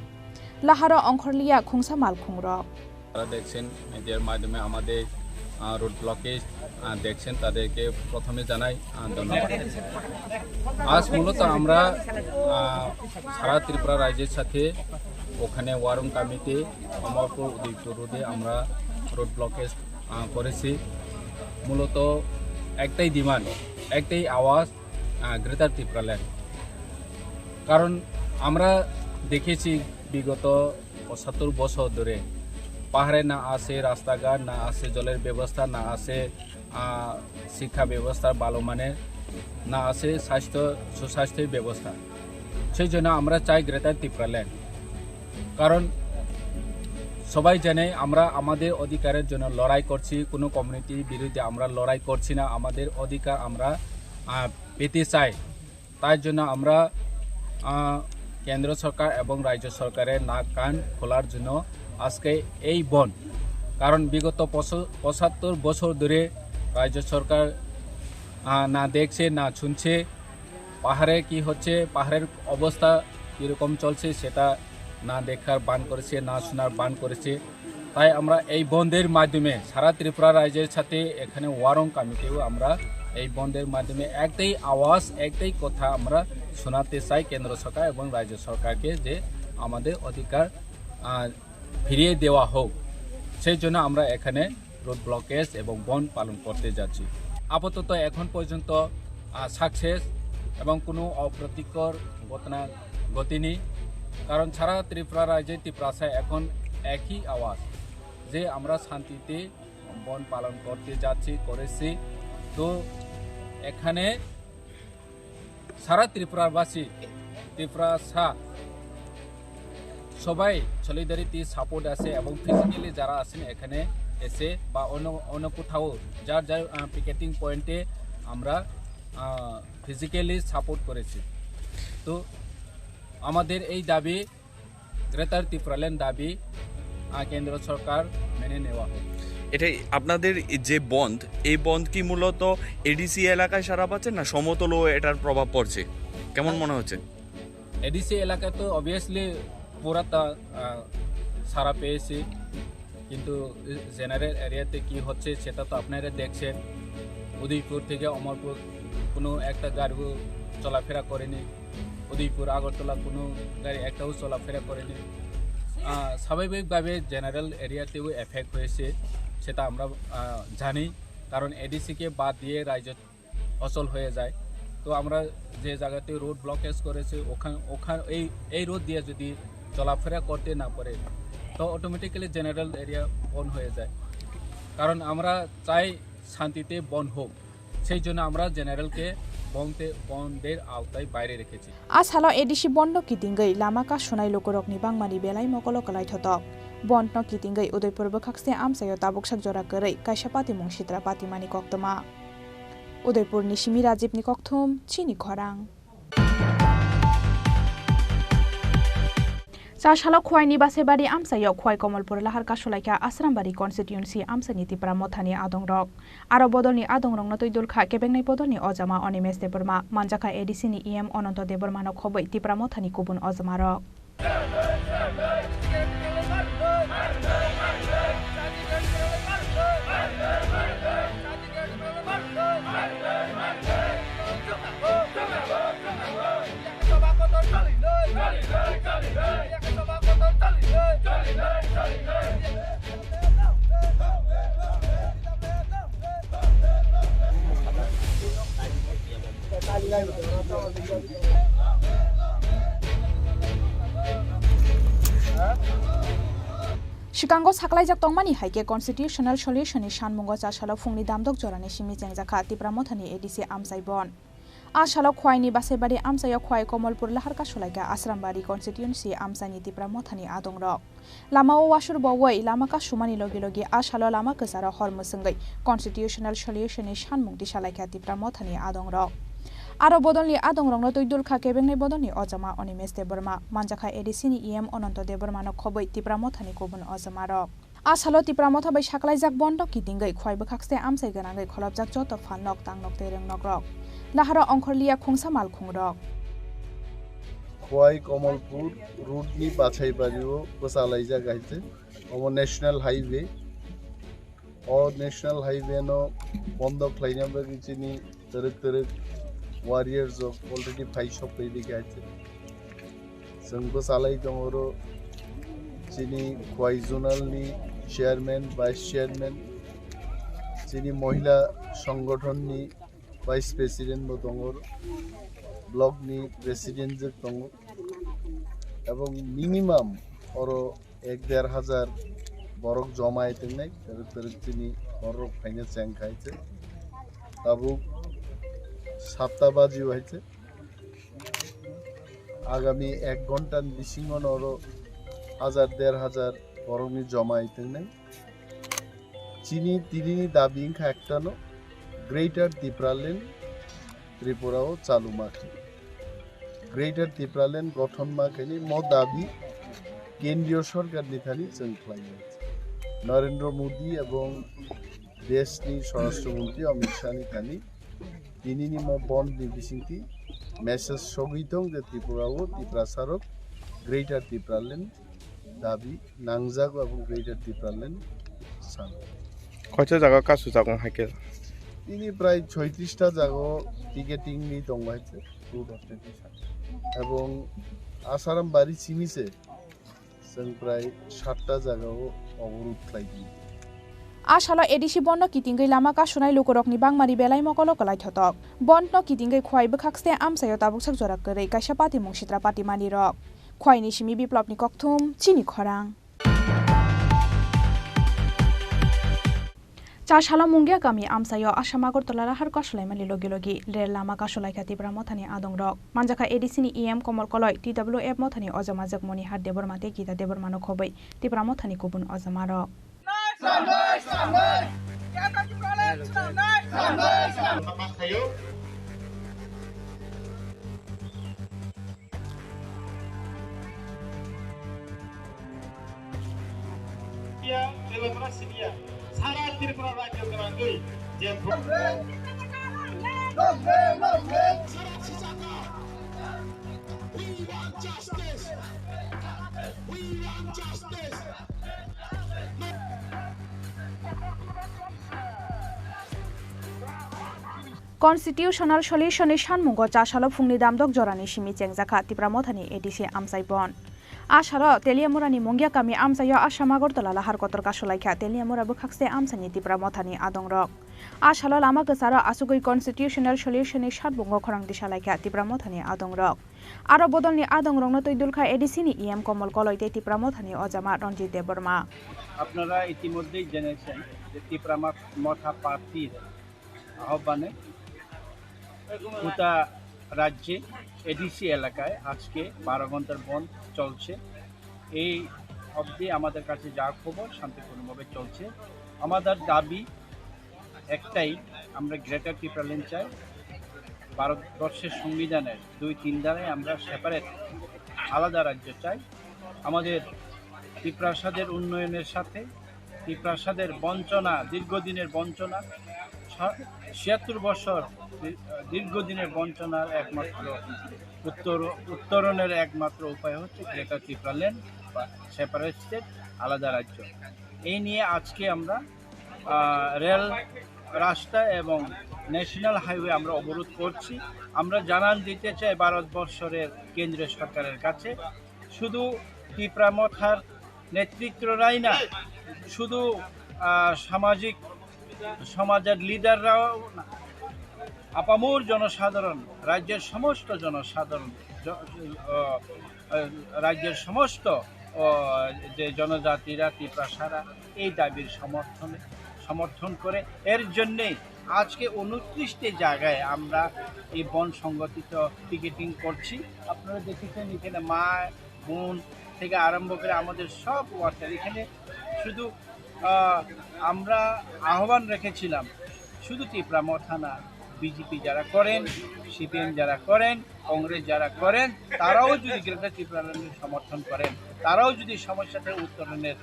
Laharo ongkhorliya khungsa malkhung rok. তারা দেখছেন, মিডিয়ার মাধ্যমে আমাদের, আহ, road blockage, আহ, দেখছেন, তাদেরকে প্রথমে জানাই, আহ, ধন্যবাদ। আজ মূলত আমরা, আহ, সারা ত্রিপুরা রাজ্যের সাথে ওখানে ওয়ারং কমিটি অমরপুর উদয়পুর রোডে আমরা রোড ব্লকেজ, আহ, করেছি। মূলত একটাই ডিমান্ড, একটাই আওয়াজ, আহ, গ্রেটার ত্রিপুরাল্যান্ড। কারণ আমরা দেখেছি বিগত পঁচাত্তর বছর ধরে পাহাড়ে না আছে রাস্তাঘাট, না আছে জলের ব্যবস্থা, না আছে, আহ, শিক্ষা ব্যবস্থা ভালো মানের, না আছে স্বাস্থ্য, সুস্বাস্থ্যের ব্যবস্থা। সেই জন্য আমরা চাই গ্রেটার ত্রিপুরাল্যান্ড। কারণ সবাই জানে আমরা আমাদের অধিকারের জন্য লড়াই করছি, কোনো কমিউনিটির বিরুদ্ধে আমরা লড়াই করছি না, আমাদের অধিকার আমরা, আহ, পেতে চাই। তাই জন্য আমরা, আহ, কেন্দ্র সরকার এবং রাজ্য সরকারের নাক কান খোলার জন্য আজকে এই বন্ধ। কারণ বিগত পঁচ-, পঁচাত্তর বছর ধরে রাজ্য সরকার, আহ, না দেখছে, না শুনছে, পাহাড়ে কি হচ্ছে, পাহাড়ের অবস্থা কীরকম চলছে, সেটা না দেখার বান করেছে, না শোনার বান করেছে। তাই আমরা এই বন্ধের মাধ্যমে সারা ত্রিপুরা রাজ্যের সাথে এখানে ওয়ারং কমিটিও আমরা এই বন্ধের মাধ্যমে একটাই আওয়াজ, একটাই কথা আমরা শোনাতে চাই কেন্দ্র সরকার এবং রাজ্য সরকারকে, যে আমাদের অধিকার, আহ, ফিরিয়ে দেওয়া হোক। সেই জন্য আমরা এখানে রোড ব্লকেজ এবং বন্ধ পালন করতে যাচ্ছি। আপাতত এখন পর্যন্ত, আহ, সাকসেস এবং কোনো অপ্রীতিকর ঘটনা ঘটেনি। কারণ সারা ত্রিপুরা রাজ্যে তিপ্রাসা এখন একই আওয়াজ যে আমরা শান্তিতে বন্ধ পালন করতে যাচ্ছি, করেছি। তো এখানে সারা ত্রিপুরাবাসী, তিপ্রাসা সবাই সলিডারিটি সাপোর্ট আছে এবং ফিজিক্যালি যারা আছেন এখানে এসে বা অন্য, অন্য কোথাও যার যার, আহ, পিকেটিং পয়েন্টে আমরা, আহ, ফিজিক্যালি সাপোর্ট করেছি। তো আমাদের এই দাবি, গ্রেটার তিপ্রাল্যান্ড দাবি, আহ, কেন্দ্র সরকার মেনে নেওয়া হোক। এটাই আপনাদের যে বন্ধ, এই বন্ধ কি মূলত এডিসি এলাকায় সারা পাচ্ছে না সমতলও এটার প্রভাব পড়ছে? কেমন মনে হচ্ছে? এডিসি এলাকায় তো অবভিয়াসলি পুরাটা, আহ, সারা পেয়েছি, কিন্তু জেনারেল এরিয়াতে কি হচ্ছে সেটা তো আপনারা দেখছেন। উদয়পুর থেকে অমরপুর কোনো একটা গাড়িও চলাফেরা করেনি, উদয়পুর আগরতলা কোনো গাড়ি একটাও চলাফেরা করেনি। আহ, স্বাভাবিকভাবে জেনারেল এরিয়াতেও এফেক্ট হয়েছে, সেটা আমরা, আহ, জানি, কারণ এডিসিকে বাদ দিয়ে রাজ্য অচল হয়ে যায়। তো আমরা যে জায়গাতে রোড ব্লকেজ করেছে, ওখান, ওখান, এই, এই রোড দিয়ে যদি চলাফেরা করতে না পারে, তো অটোমেটিক্যালি জেনারেল এরিয়া বন্ধ হয়ে যায়। কারণ আমরা চাই শান্তিতে বন্ধ হোক, সেই জন্য আমরা জেনারেলকে বন্ধে, বন্ধের আওতায় বাইরে রেখেছি। A salo A D C bondno kitingwi lama kasunai lukurokni bangmani belai mokolo kwlai thotok. Bondno kitingwi Udaipur bwkhakse amchaio tabuksak jora kwrwi kaisa patimung sitra patimani koktwma. Udaipurni simi Rajibni kokthum, chini khorang. Cha salo Khwaini Basebari amchaio Khwai Komolpur Lahar kasulaikha Asrambari constituency amchaini Tipra Mothani adongrok. Aro bodolni adongrokno twi dulkha kebengnai bodolni ojama Animesh Debbarma, manjakha A D C ni E M Ananto Debbarmano khobwi Tipra Mothani kubun ojamarok. Swkango saklaijak tongmani hai khe constitutional solution ni sanmungo cha salo phungni damdok jorani simi chengjakha Tipra Mothani A D C amchai bon. A salo Khwaini Basaibari amchaio Khwai Komolpur lahar kasulaikha Asrambari constituency amchaini Tipra Mothani adongrok. Lamao wasur bowoi lama kasumani logi logi a salo lama kwcharo hor mwswngwi constitutional solution ni sanmung tisalaikha Tipra Mothani adongrok. Aro bodolni adongrokno twi dulkha kebengnai bodolni ojama Animesh Debbarma, manjakha A D C ni E M Ananto Debbarmano khobwi Tipra Mothani kubun ojamarok. A salo Tipra Motha bai sakhlaijak bondo kitingwi Khwai bwkhakste amchai gwnangwi kholopjak joto phalnok, tangnok tei rwngnokrok. Laharo ongkhorliya khungsa malkhungrok. Khwai Komolpur road ni Basaibari o bwchalaijak hai se. Omo National Highway. O National Highway no bondo khlaina bagwi chini twrwk twrwk warriors rok already phai sok phai rikha hai se. Chwng bwchalai tongo oro chini Khwai Zonal ni chairman, vice chairman, chini mohila songgothon ni vice president bo tongo, block ni president je tongo, ebong minimum oro ek der hajar borok joma hai tongnai, twrwk twrwk chini borok phaina cheng khai se. Tabuk satta baji hai se. Agami ek ghonta ni bisingo no oro hajar der hajar borokni joma hai tongnai. Chini tinini dabi wngkha ektano, Greater Tipraland Tripura o chalu ma khe. Greater Tipraland gothon ma khe ni mo dabi kendriyo sorkar ni thani chwng khlai mano. Narendra Modi ebong deshni Swarashtra Mantri Amit Shah ni thani tinini mo bond ni bisingtwi message sogwi tong je Tripura o Tiprasa rok Greater Tipraland dabi nangjago abo Greater Tipraland sano. Koisa jaga kasu jago hai khe? Tini prai soitrista jago ticketing ni tongo hai khe road authority sano. Ebong Asaram bari simi se chwng prai satta jaga o oborod khlai di. A salo A D C bondo kitingwi lama kasunai lukurokni bangmani belai mokolo kwlai thotok. Bondno kitingwi Khwai bwkhakste amchaio tabuksak jora kwrwi kaisa patimung sitra patimani rok. Khwaini simi Biplopni kokthum, chini khorang. Chasalo Mungia kami amchaio Assam Agartala lahar kasulaimani logi logi rel lama kasulaikha Tipra Mothani adongrok. Manjakha A D C ni E M Komol Koloi, T W F Mothani ojama Jagmoni Har Debbarma tei Gita Debbarmano khobwi Tipra Mothani kubun ojamarok. Sara Tripura rajyo gwnangwi je We want justice! We want justice! Constitutional Solution ni sanmungo chasalo phungni damdok jorani simi chengjakha Tipra Mothani A D C amchai bon. A salo Teliamurani Mungia kami amchaio Assam Agartala lahar kotor kasulaikha Teliamura bwkhakste amchaini Tipra Mothani adongrok. A salo lama kwcharo asugwi Constitutional Solution ni sanmungo khorang tisalaikha Tipra Mothani adongrok. Aro bodolni adongrokno twi dulkha A D C ni E M Komol Koloi tei Tipra Mothani ojama Ranjit Debbarma. আপনারা ইতিমধ্যেই জেনেছেন যে তিপ্রা মথা প্রার্থীর আহ্বানে গোটা রাজ্যে এডিসি এলাকায় আজকে বারো ঘন্টার বন্ধ চলছে। এই অবধি আমাদের কাছে যা খবর শান্তিপূর্ণভাবে চলছে। আমাদের দাবি একটাই, আমরা গ্রেটার টিপ্রাল্যান্ড চাই। ভারতবর্ষের সংবিধানের দুই তিন ধারায় আমরা সেপারেট, আলাদা রাজ্য চাই। আমাদের তিপ্রাসাদের উন্নয়নের সাথে তিপ্রাসাদের বঞ্চনা, দীর্ঘদিনের বঞ্চনা, সা-, ছিয়াত্তর বছর দী-, দীর্ঘদিনের বঞ্চনার একমাত্র উত্তর-, উত্তরণের একমাত্র উপায় হচ্ছে গ্রেটার টিপ্রাল্যান্ড বা সেপারেট স্টেট, আলাদা রাজ্য। এই নিয়ে আজকে আমরা, আহ, রেল, রাস্তা এবং ন্যাশনাল হাইওয়ে আমরা অবরোধ করছি। আমরা জানান দিতে চাই ভারতবর্ষের কেন্দ্রীয় সরকারের কাছে, শুধু তিপ্রা মথার নেতৃত্বরাই না, শুধু, আহ, সামাজিক, সমাজের লিডাররাও না, আপামর জনসাধারণ, রাজ্যের সমস্ত জনসাধারণ, জ-, আহ, আহ, রাজ্যের সমস্ত, আহ, যে জনজাতিরা, তিপ্রাসারা এই দাবির সমর্থনে, সমর্থন করে। এর জন্যেই আজকে ঊনত্রিশটি জায়গায় আমরা এই বন সংগঠিত পিকেটিং করছি। আপনারা দেখেছেন, এখানে মা, বোন থেকে আরম্ভ করে আমাদের সব ওয়ার্কার এখানে শুধু, আহ, আমরা আহ্বান রেখেছিলাম, শুধু তিপ্রা মথা না, বিজেপি যারা করেন, সিপিএম যারা করেন, কংগ্রেস যারা করেন, তারাও যদি গ্রেটার ত্রিপুরাল্যান্ডের সমর্থন করেন, তারাও যদি সমস্যা থেকে উত্তরণের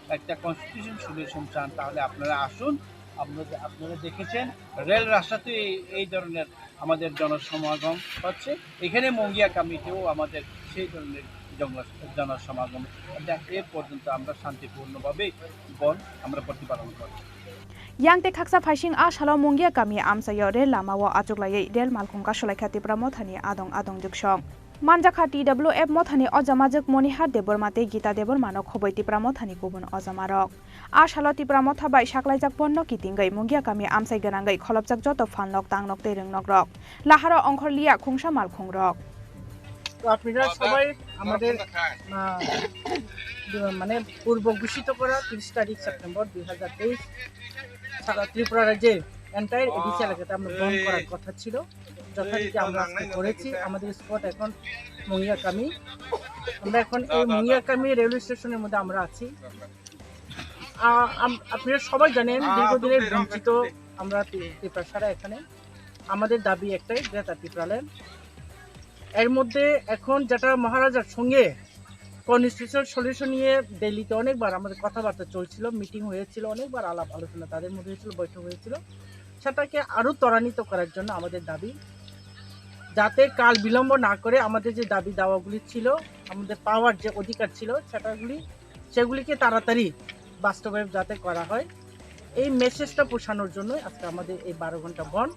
একটা কনস্টিটিউশন সলিউশন চান, তাহলে আপনারা আসুন। আপনারা, আপনারা দেখেছেন, রেল রাস্তাতে এই, এই ধরনের আমাদের জনসমাগম হচ্ছে। এখানে মঙ্গিয়া কামিতেও আমাদের সেই ধরনের জন-, জনসমাগম। যা এ পর্যন্ত আমরা শান্তিপূর্ণভাবে বন আমরা প্রতিপালন করছি। Yang tei khaksa phaising a salo Mungia kami amchaio rel lamao achuklaiwi rel malkhung kasulaikha Tipra Mothani adong adong juksong. Manjakha T W F Mothani ojamajwk Monihar Debbarma tei Gita Debbarmano khobwi Tipra Mothani kubun ojamarok. A salo Tipra Motha bai saklaijak bonno kitingwi Mungia kami amchai gwnangwi kholopjak joto phalnok, tangnok tei rwngnokrok. Laharo ongkhorliya khungsa malkhungrok. তো আপনারা সবাই আমাদের, আহ, মানে পূর্ব ঘোষিত করা তিরিশ তারিখ সেপ্টেম্বর দুই হাজার তেইশ সারা ত্রিপুরা রাজ্যে এন্টায়ার এডিসি এলাকাতে আমরা বন্ধ করার কথা ছিল, যথারীতি আমরা আজকে করেছি। আমাদের স্পট এখন মুঙ্গিয়াকামি। আমরা এখন এই মুঙ্গিয়াকামি রেলওয়ে স্টেশনের মধ্যে আমরা আছি। আহ, আম-, আপনারা সবাই জানেন, দীর্ঘদিনের বঞ্চিত আমরা তি-, তিপ্রাসারা এখানে। আমাদের দাবি একটাই, গ্রেটার ত্রিপুরাল্যান্ড। এর মধ্যে এখন যেটা মহারাজার সঙ্গে কনস্টিটিউশনাল সলিউশন নিয়ে দিল্লিতে অনেকবার আমাদের কথাবার্তা চলছিল, মিটিং হয়েছিল, অনেকবার আলাপ আলোচনা তাদের মধ্যে হয়েছিল, বৈঠক হয়েছিল। সেটাকে আরও ত্বরান্বিত করার জন্য আমাদের দাবি, যাতে কাল বিলম্ব না করে আমাদের যে দাবি দাওয়াগুলি ছিল, আমাদের পাওয়ার যে অধিকার ছিল, সেটাগুলি, সেগুলিকে তাড়াতাড়ি বাস্তবায়ন যাতে করা হয়, এই মেসেজটা পৌঁছানোর জন্যই আজকে আমাদের এই বারো ঘন্টা বন্ধ।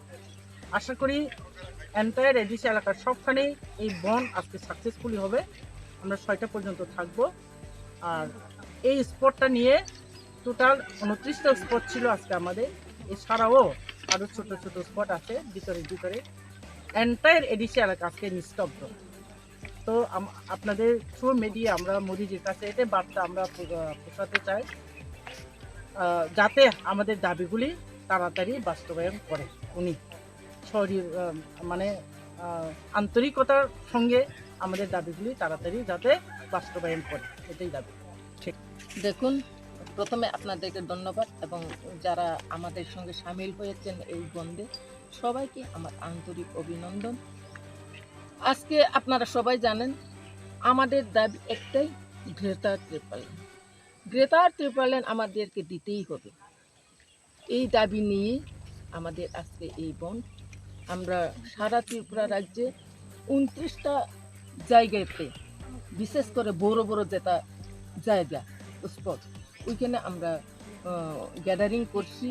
আশা করি এন্টায়ার এডিসি এলাকার সবখানেই এই বন্ধ আজকে সাকসেসফুলি হবে। আমরা ছয়টা পর্যন্ত থাকবো। আর এই স্পটটা নিয়ে টোটাল ঊনত্রিশটা স্পট ছিল আজকে আমাদের, এছাড়াও আরও ছোট ছোট স্পট আছে ভিতরে ভিতরে। এন্টায়ার এডিসি এলাকা আজকে নিস্তব্ধ। তো আম-, আপনাদের থ্রু মিডিয়া আমরা মোদিজির কাছে এটাই বার্তা আমরা পৌ-, আহ, পৌঁছাতে চাই, আহ, যাতে আমাদের দাবিগুলি তাড়াতাড়ি বাস্তবায়ন করে উনি। সরি-, আহ, মানে, আহ, আন্তরিকতার সঙ্গে আমাদের দাবিগুলি তাড়াতাড়ি যাতে বাস্তবায়ন করে, এটাই দাবি। ঠিক। দেখুন, প্রথমে আপনাদেরকে ধন্যবাদ এবং যারা আমাদের সঙ্গে সামিল হয়েছেন এই বন্ধে, সবাইকে আমার আন্তরিক অভিনন্দন। আজকে আপনারা সবাই জানেন, আমাদের দাবি একটাই, গ্রেটার ত্রিপুরাল্যান্ড। গ্রেটার ত্রিপুরাল্যান্ড আমাদেরকে দিতেই হবে। এই দাবি নিয়ে আমাদের আজকে এই বন্ধ। আমরা সারা ত্রিপুরা রাজ্যে ঊনত্রিশটা জায়গাতে, বিশেষ করে বড় বড় যেটা জায়গা, স্পট, ওইখানে আমরা, আহ, গ্যাদারিং করছি।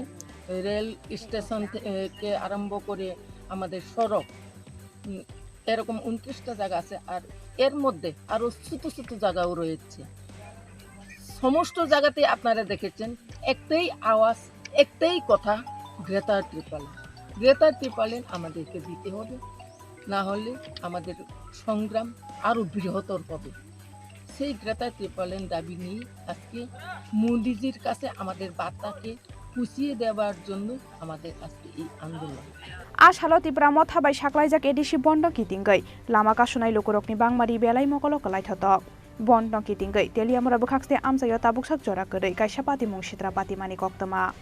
রেল স্টেশন থেকে আরম্ভ করে আমাদের সড়ক, উম, এরকম ঊনত্রিশটা জায়গা আছে, আর এর মধ্যে আরো ছোট ছোট জায়গাও রয়েছে। সমস্ত জায়গাতে আপনারা দেখেছেন, একটাই আওয়াজ, একটাই কথা, গ্রেটার ত্রিপুরাল্যান্ড। গ্রেটার ত্রিপুরাল্যান্ড আমাদেরকে দিতে হবে, না হলে আমাদের সংগ্রাম আরো বৃহত্তর হবে। সেই গ্রেটার ত্রিপুরাল্যান্ড দাবি নিয়ে আজকে মোদিজির কাছে আমাদের বার্তাকে পুষিয়ে দেওয়ার জন্য আমাদের আজকে এই আন্দোলন। A salo Tipra Motha bai saklaijak A D C bondo kitingwi lama kasunai lukurokni bangmari belai mokolo kwlaithotok. Bondo kitingwi Teliamura bwkhakste amchaio tabuksak jora kwrwi kaisa patimung sitra patimani koktwma.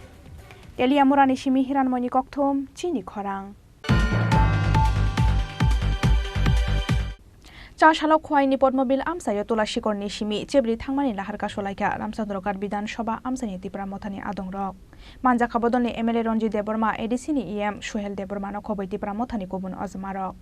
Teliamurani simi Hiranmoini Kokthum, Chini Khorang. Cha salo Khwaini Podmobil amchaio Tulasikorni simi chebri thangmani nahar kasulaikha Ramchandroghat Bidhan Sabha amchaini Tipra Mothani adongrok. Manjakha bodolni M L A Ranjit Debbarma, A D C ni E M Suhel Debbarmano khobwi Tipra Mothani kubun ojamarok.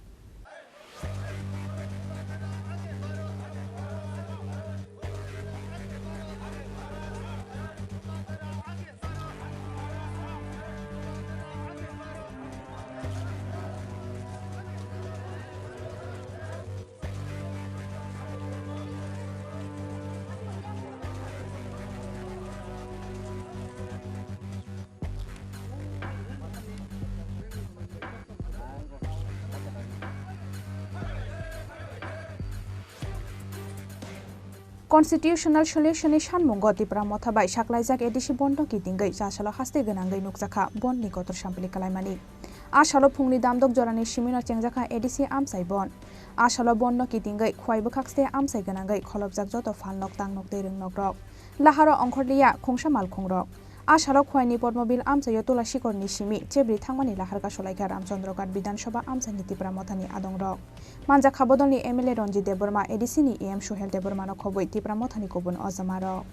Constitutional Solution ni sanmungo Tipra Motha bai saklaijak A D C bondno kitingwi chasalo haste gwnangwi nukjakha bondni kotor sampli kalaimani. A salo phungni damdok jorani simino chengjakha A D C amchai bond. A salo bondno kitingwi khwai bwkhakste amchai gwnangwi kholopjak joto phalnok tangnok tei rwngnokrok. Laharo ongkhorliya khungsa malkhungrok. A salo khwaini Podmobil amchaio Tulasikorni simi chebri thangmani lahar kasolaikha Ramchandroghat Bidhan Sabha amchaini Tipra Mothani adongrok. Manjakha bodolni M L A Ranjit Debbarma, A D C ni E M Suhel Debbarmano khobwi Tipra Mothani kubun ojamarok.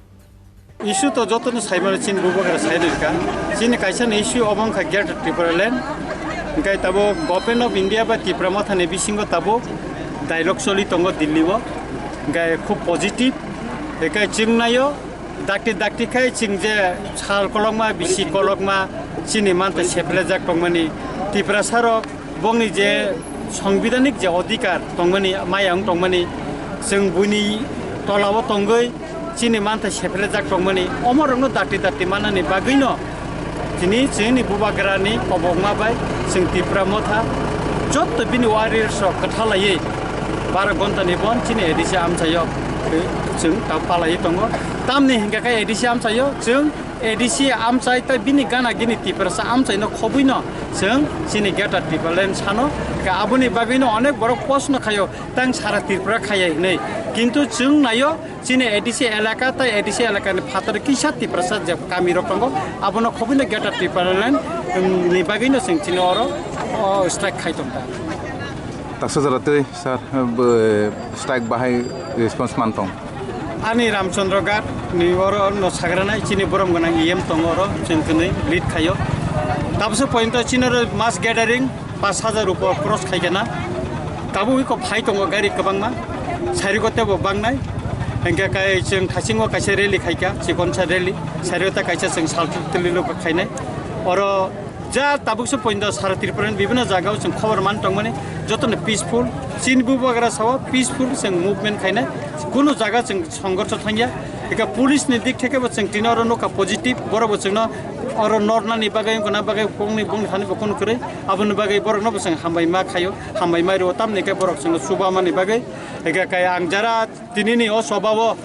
Issue to jotono saimano chini bubagra sairika. Chini kaisa ni issue obo wngkha Greater Tipraland. Hingkai tabo Government of India bai Tipra Mothani bisingo tabo dialogue choli tongo Delhi o. Hingkai khub positive. Hingkai chwng naio dakti dakti khai chwng je sal kolokma, bisi kolokma chini mantha seplejak tongmani Tiprasarok bongni je sangbidhanik je odhikar tongmani, maya wng tongmani, chwng buini tolao tongwi chini mantha seplejak tongmani, omorokno dakti dakti mannani bagwino tini chini bubagrani kobokma bai chwng Tipra Motha jotto bini warriors rok kwthalaiwi baro ghonta ni bon chini A D C amchaio chwng ta palaiwi tongo. Tamni hinkhe khe A D C amchaio chwng A D C amchai tei bini gana gini Tiprasa amchaino khobwino chwng chini Greater Tipraland sano. Khe aboni bagwino onek borok post no khaio, tang sara Tripura khaiya hinwi. Kintu chwng naio chini A D C elaka tei A D C elakani phataro kisa Tiprasa je kamirok tongo, abono khobwino Greater Tipraland, um, ni bagwino chwng chini oro, o, strike khai tongkha. Taksa jora tei sir, bo, strike bahai response man tong? Ani Ramchandroghat ni oro no sagranai chini borom gwnang E M tongo oro chwng kwnwi lead khaio. Tabukso point o chini oro mass gathering pash hajar upor cross khaikhe na. Tabuk iko phai tongo gari kwbangma. Sarigo tebo bangnai. Hingke kai chwng thasingo kaisa rally khaikha, chikonsa rally. Sarigo ta kaisa chwng saltwlwi khainai. Oro ja tabukso pointo sara Tripura ni bibhinno jagao chwng khobor man tongmani, jotono peaceful. Chini bubagra sao peaceful chwng movement khainai. Kunu jaga chwng songgorsho thangya. Eka police ni dik theke bo chwng tini oro nukha positive. Borok bo chwngno oro nornani bagwi, wngkha na bagwi, kokni bongni thani bo kunu kwrwi. Aboni bagwi borokno bo chwng hambai ma khaio, hambai ma rwo, tamni khe borok chwngno chubamani bagwi. Eka kai ang jara tinini o sobao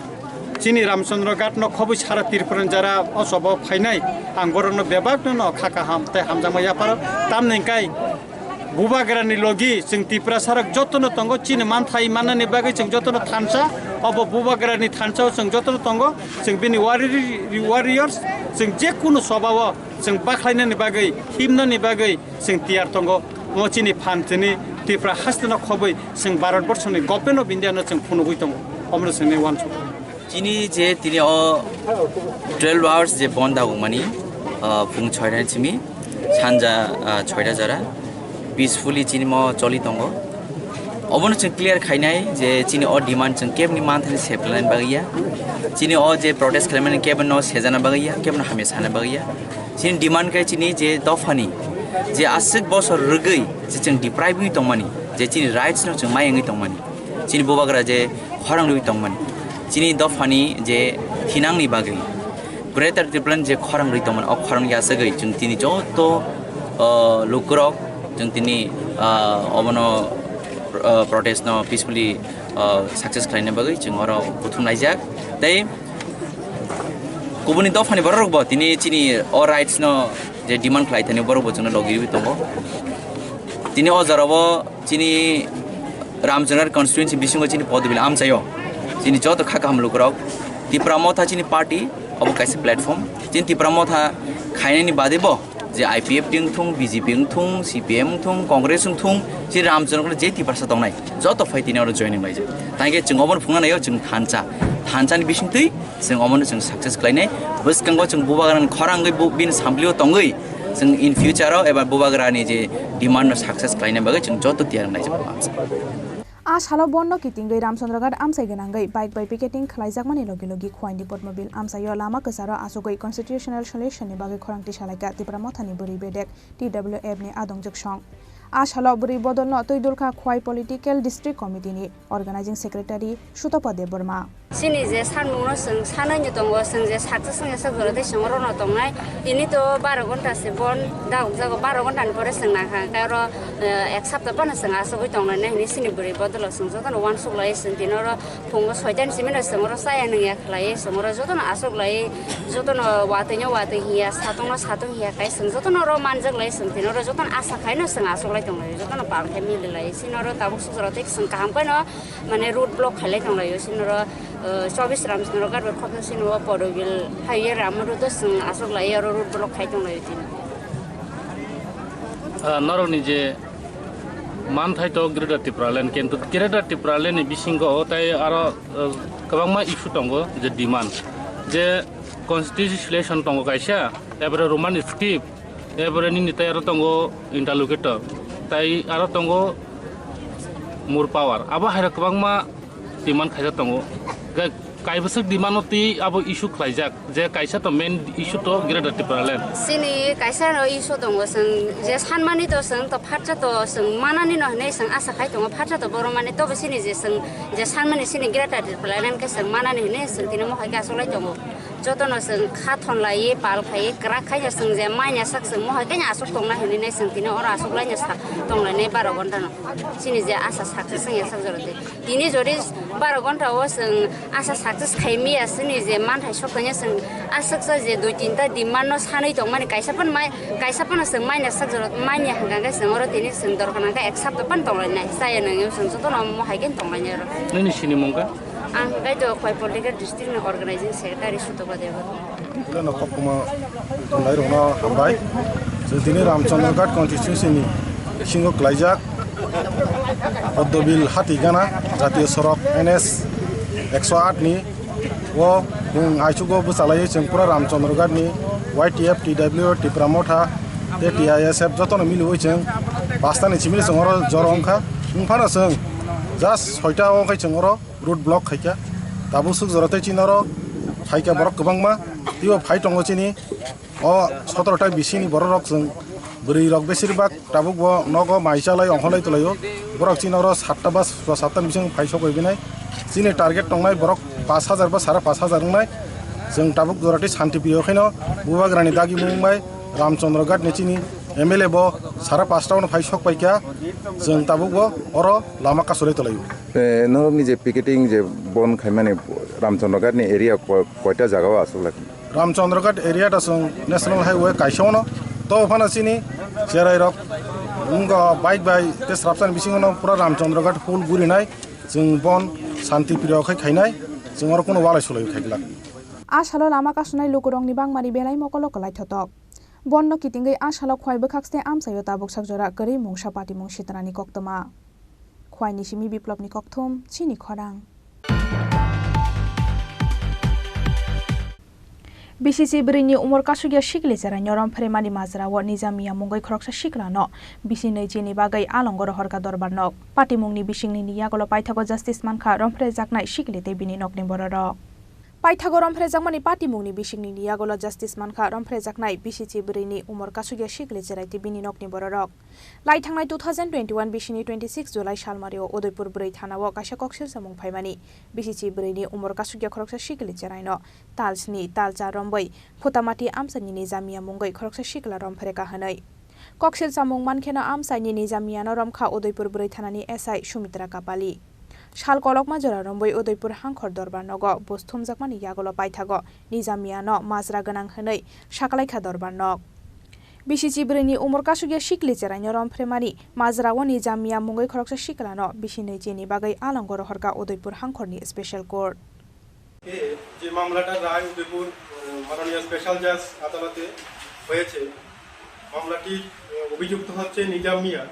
chini Ramchandroghat no khobwi sara Tripura ni jara o sobao phainai, ang borokno bebakno no kha kaham tei hamjakma yapharo. Tamni kai bubagrani logi chwng Tiprasarok jotono tongo, chini manthai mannani bagwi chwng jotono thansa, obo bubagrani thansao chwng jotono tongo, chwng bini wari-, warriors, chwng je kunu sobao chwng bakhlainani bagwi, himnani bagwi chwng tiyar tongo. Omo chini phan chini Tripura hasteno khobwi chwng Bharat borshoni Government of India no chwng phunugwi tongo, omono chwngni uansukha. Chini je tini o twelve hours je bon da wngmani, ah, phung chhoita simi sanja, ah, chhoita jora peacefully chini mo choli tongo. Obono chwng clear khainai je chini o demand chwng kebni manthani seplainani bagwi ya. Chini o je protest khlaimani kebno sejana bagwi ya, kebno hamya sana bagwi ya. Chini demand khe chini je dophani je aswk bosor rwgwi je chwng deprive wngwi tongmani, je chini rights no chwng mayangwi tongmani. Chini bubagra je khorang rwi tongmani, chini dophani je thinangni bagwi Greater Tipraland je khorang rwi tongmani, o khorang yasagwi chwng tini joto, o, lukurok chwng tini, o, obono, o, protest no peacefully, o, success khlaina bagwi chwng oro buthum laijak. Tei kubuni dophani borok rok bo tini chini o rights no je demand khlai thani borok bo chwngno logi rwi tongo. Tini o jora o chini Ramchandra constituency bisingo chini Podbil amchaio chini joto kha kaham lukurok Tipra Motha chini party obo kaisa platform. Chini Tipra Motha khainani bade bo je I P F T wngthung, B J P wngthung, C P M wngthung, Congress wngthung, chini Ramchandra je Tiprasa tongnai joto phai tini oro joining laijak. Tangkhe chwng obono phungna naio chwng thansa, thansani bisingtwi chwng omono chwng success khlainai. Bwskango chwng bubagrani khorang wngwi bu-, bini samplio tongwi chwng in future o eba bubagrani je demand no success khlaina bagwi chwng joto tiyar wngnai chwng. A salo bondno kitingwi Ramchandroghat amchai gwnangwi bike bai picketing khlaijakmani logi logi Khwaini Podmobil amchaio lama kwcharo achugwi constitutional solution ni bagwi khorang tisalaikha Tipra Mothani bwrwi bedek T W F ni adongjwk song. A salo bwrwi bodolno twi dulkha Khwai Political District Committee ni Organizing Secretary Sutopa Debbarma. Chini je sanmungno chwng sanai ni tongo, chwng je success wngya sak jora tei chwng orono tongnai. Tini to baro ghonta se bon dauk jago, baro ghonta ni pore chwng nangkha, hwnkhe oro, eh, ek sapta phano chwng achugwi tongnai nai hinwi chini bwrwi bodolo chwng jotono uansuk lai chwng tini oro phungo soita ni simi no chwng oro chaya nungya khlaiwi chwng oro jotono achuk lai, jotono watwi no watwi hiya, satung no satung hiya khai chwng jotono oro manjak lai chwng tini oro jotono asa khai no chwng achuk lai tonglai, jotono pal khai mili lai chini oro tabuk suk jora tei chwng kaham khai no mane road block khailai tonglaio, sinoro, eh, chobbish Ramchandra Ghat bai khopsa sini o Podobil highway ramo road o chwng achuk lai oro road block khai tonglaio tini. Ah, norokni je manthai to Greater Tipraland, kintu Greater Tipraland ni bisingo o tai aro, eh, kwbangma issue tongo je demand, je constitution tongo kaisa, ebore Roman script, ebore nini tai aro tongo interlocutor, tai aro tongo more power. Abo hai rok kwbangma demand khaijak tongo. Ga-, kaibwswk demand no twi abo issue khlaijak, je kaisa to main issue to Greater Tipraland. Chini kaisa no issue tongo, chwng je sanmani to chwng to phatsa to chwng manani no hinwi chwng asa khai tongo, phatsa to borok mani tobo chini je chwng je sanmani chini Greater Tipraland khe chwng manani hinwi chwng tini mohai khe achuk lai tongo. Jotono chwng kha thon laiwi pal khaiwi kwrak khaino chwng je manya sak chwng mohai khe aswk tongnai hinwi nai chwng tini oro aswk laino sak tonglainai baro ghonta no. Chini je asa success wngya sak jora tei tini jodi baro ghonta o chwng asa success khai miya chini je manthai sok tongya chwng aswk sa je dui tinta demand no sanwi tongmani kaisa phano mai kaisa phano chwng manya sak jora manya hwnkha khe chwng oro tini chwng dorkha nangkha ek sapta phano tonglainai chaya nangya chwng jotono mohai khe tonglainai oro. Nini sinimung kha? Ang kaitor Khwai Political District ni Organizing Secretary Sutopa Debbarma. Puilano koktwma tongnai rokno hambai. Chwng tini Ramchandra Ghat constituency ni bisingo klaijak Poddobil Hatigana jatiyo sorok N S ekso aat ni o bung aichugo bwchalaiwi chwng pura Ramchandra Ghat ni Y T F, T W, Tipra Motha tei T I S F jotono miliwi chwng pasta ni chimili chwng oro joro wngkha. Wngphano chwng just soita o khe chwng oro road block khaikha. Tabuk suk jora tei chini oro phaikha borok kwbangma. Teibo phai tongo chini o sotoro ta bisini borok rok chwng bwrwi rok besir bak tabuk bo nogo mai chalai ongkholai twlaio. Borok chini oro satta ba satta ni bising phai sok bai binai. Chini target tongnai borok pash hajar ba sara pash hajar wngnai. Chwng tabuk jora tei shanti priyo khaino Bubagrani dagi mung bai Ramchandra Ghat ni chini M L A bo sara pasta o phai sok paikha. Chwng tabuk bo oro lama kasulai twlaio. Eh, norokni je picketing je bon khaimani Ramchandra Ghat ni area ko-, koita jaga o aswk laki? Ramchandra Ghat area ta chwng National Highway kaisa ono. To phano chini cherai rok wngkha bike bai tei srapsani bisingo no pura Ramchandra Ghat full gurinai. Chwng bon shanti priyo khai khainai. Chwng oro kuno walai sulai khai glak. A salo lama kasunai lukurokni bangmani belai mokolo kwlai thotok. Bonno kitingwi a salo Khwai bwkhakste amchaio tabuk sak jora kwrwi mungsa patimung sitrani koktwma. Khwaini simi Biplopni kokthum, chini khorang. B C C bwrwini umor kasukya sikli cherai norom phremani majrao nijamiya mungwi khoroksa siklano bisi nwi chini bagwi alongo rohorkha dorbar nok. Patimungni bisingni ni yagulo paithago justice mankha romphrejaknai sikli tei bini nokni bororok. Paithago romphrejakmani patimungni bisingni ni yagulo justice mankha romphrejaknai B C C bwrwini umor kasukya sikli cherai tei bini nokni bororok. Lai thangnai two thousand twenty-one bisini twenty-six July salmario Udaipur bwrwi thanao kaisa koksil samung phaimani B C C bwrwini umor kasukya khoroksa sikli cheraino tal sni tal char romwi Phutamati amchaini nijamiya mungwi khoroksa sikla romphre kahanwi. Koksil samung mankheno amchaini nijamiyano romkha Udaipur bwrwi thanani S I Sumitra Kapali. Sal kolokma jora romwi Udaipur hangkhor dorbar nogo bus thumjakmani yagulo paithago nijamiyano majra gwnang hwnwi saklaikha dorbar nok. B C C bwrwini umor kasukya sikli cheraino romphre mani majrao nijamiya mungwi khoroksa siklano bisi nwi chini bagwi alongo rohorkha Udaipur hangkhorni special court. এ যে মামলাটার রায় উদয়পুর, আহ, মাননীয় স্পেশাল জাজ আদালতে হয়েছে, মামলাটির, আহ, অভিযুক্ত হচ্ছে নিজাম মিয়া।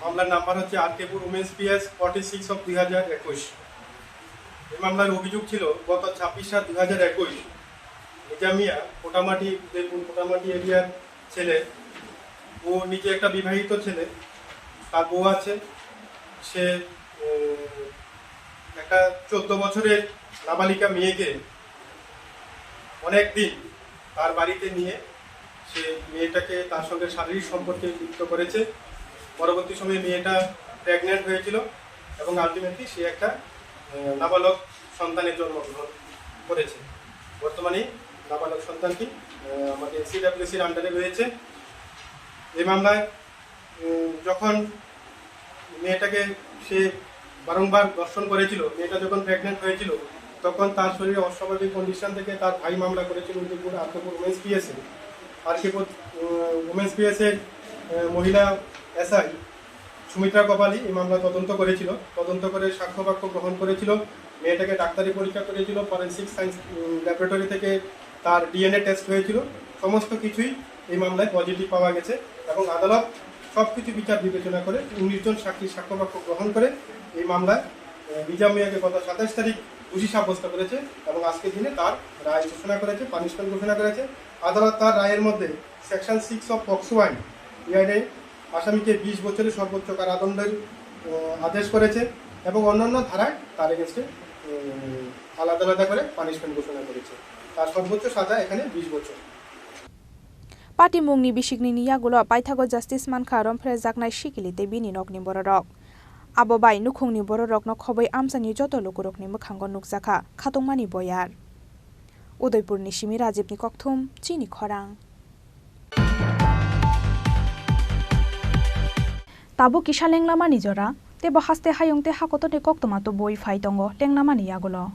মামলার নাম্বার হচ্ছে আর কে পুর women's PS forty six of দুই হাজার একুশ। এই মামলার অভিযোগ ছিল গত ছাব্বিশ সাত দুই হাজার একুশ নিজাম মিয়া কোটামাটি, উদয়পুর কোটামাটি এরিয়ার ছেলে, ও নিজে একটা বিবাহিত ছেলে, তার বউ আছে। সে, উম, একটা চোদ্দ বছরের নাবালিকা মেয়েকে অনেক দিন তার বাড়িতে নিয়ে সে মেয়েটাকে তার সঙ্গে শারীরিক সম্পর্কে লিপ্ত করেছে। পরবর্তী সময়ে মেয়েটা প্রেগন্যান্ট হয়েছিল এবং আলটিমেটলি সে একটা আহ, নাবালক সন্তানের জন্মগ্রহণ করেছে। বর্তমানে নাবালক সন্তানটি আহ, আমাদের সিডাব্লিউসির আন্ডারে রয়েছে। এই মামলায় উম, যখন মেয়েটাকে সে বারংবার ধর্ষণ করেছিল, মেয়েটা যখন প্রেগন্যান্ট হয়েছিল, তখন তার শরীরে অস্বাভাবিক কন্ডিশন থেকে তার ভাই মামলা করেছিল উদয়পুর আরকেপুর উমেন্স পিএসএ। আরকেপুর উমেন্স পিএসএ মহিলা এসআই সুমিত্রা কপালি এই মামলা তদন্ত করেছিল। তদন্ত করে সাক্ষ্য বাক্য গ্রহণ করেছিল, মেয়েটাকে ডাক্তারি পরীক্ষা করেছিল, ফরেন্সিক সায়েন্স ল্যাবরেটরি থেকে তার ডিএনএ টেস্ট হয়েছিল। সমস্ত কিছুই এই মামলায় পজিটিভ পাওয়া গেছে এবং আদালত সব কিছু বিচার বিবেচনা করে উনিশ জন সাক্ষীর সাক্ষ্য বাক্য গ্রহণ করে এই মামলায় আহ, নিজাম মিয়াকে গত সাতাইশ তারিখ দোষী সাব্যস্ত করেছে এবং আজকের দিনে তার রায় ঘোষণা করেছে, পানিশমেন্ট ঘোষণা করেছে। আদালত তার রায়ের মধ্যে সেকশন সিক্স অফ পক্সো আইন, এআইডি, আসামিকে বিশ বছরের সর্বোচ্চ কারাদণ্ডের আহ, আদেশ করেছে এবং অন্যান্য ধারায় তার এগেনস্টে আলাদা আলাদা করে পানিশমেন্ট ঘোষণা করেছে। তার সর্বোচ্চ সাজা এখানে বিশ বছর। Patimungni bisiknini yagulo paithago justice mankha romphrejaknai sikili tei bini nokni bororok. Abo bai nukhungni bororokno khobwi amchaini joto lukurokni mwkhango nukjakha khatungmani boyar. Udaipurni simi Rajibni kokthum, chini khorang. Tabuk kisa lenglamani jora, teibo haste hayung tei hakotorni koktwma tubui phai tongo lenglamani yagulo.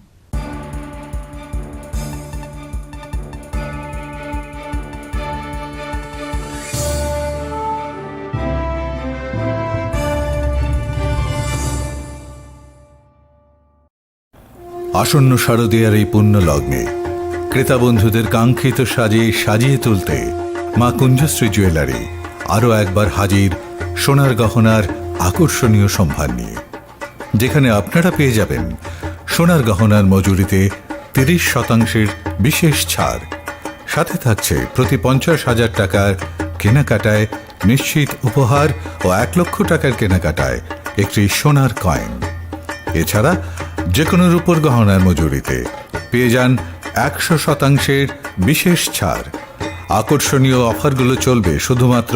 আসন্ন শারদীয়ার এই পুণ্য লগ্নে ক্রেতা বন্ধুদের কাঙ্ক্ষিত সাজে সাজিয়ে তুলতে মা কুঞ্জশ্রী জুয়েলারি আরও একবার হাজির সোনার গহনার আকর্ষণীয় সম্ভার নিয়ে, যেখানে আপনারা পেয়ে যাবেন সোনার গহনার মজুরিতে তিরিশ শতাংশের বিশেষ ছাড়, সাথে থাকছে প্রতি পঞ্চাশ হাজার টাকার কেনাকাটায় নিশ্চিত উপহার ও এক লক্ষ টাকার কেনাকাটায় একটি সোনার কয়েন। এছাড়া যে কোনো রূপোর গহনার মজুরিতে পেয়ে যান একশো শতাংশের বিশেষ ছাড়। আকর্ষণীয় অফারগুলো চলবে শুধুমাত্র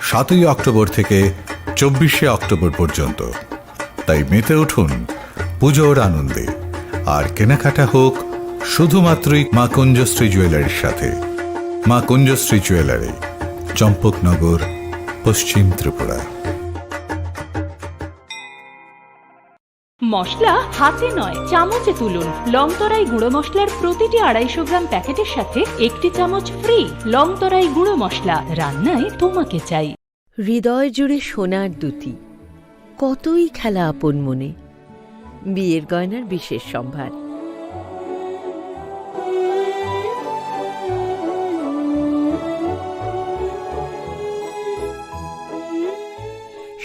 সাতই অক্টোবর থেকে চব্বিশে অক্টোবর পর্যন্ত। তাই মেতে উঠুন পুজোর আনন্দে, আর কেনাকাটা হোক শুধুমাত্রই মা কুঞ্জশ্রী জুয়েলারির সাথে। মা কুঞ্জশ্রী জুয়েলারি, চম্পকনগর, পশ্চিম ত্রিপুরা। মশলা হাতে নয়, চামচে তুলুন। লংতরাই গুঁড়ো মশলার প্রতিটি আড়াইশো গ্রাম প্যাকেটের সাথে একটি চামচ ফ্রি। লংতরাই গুঁড়ো মশলা, রান্নায় তোমাকে চাই। হৃদয় জুড়ে সোনার দ্যুতি, কতই খেলা আপন মনে। বিয়ের গয়নার বিশেষ সম্ভার।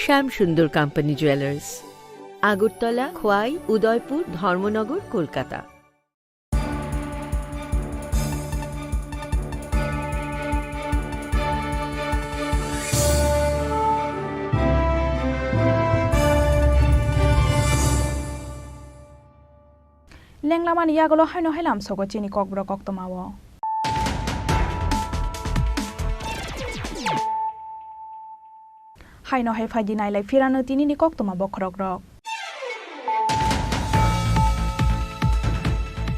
শ্যাম সুন্দর কোম্পানি জুয়েলার্স, আগরতলা, খোয়াই, উদয়পুর, ধর্মনগর, Kolkata. Lenglamani yagulo haino hai lamsogo chini kokborok koktwmao. Haino hai phaidi nailai phirano tinini koktwma bokhorokrok.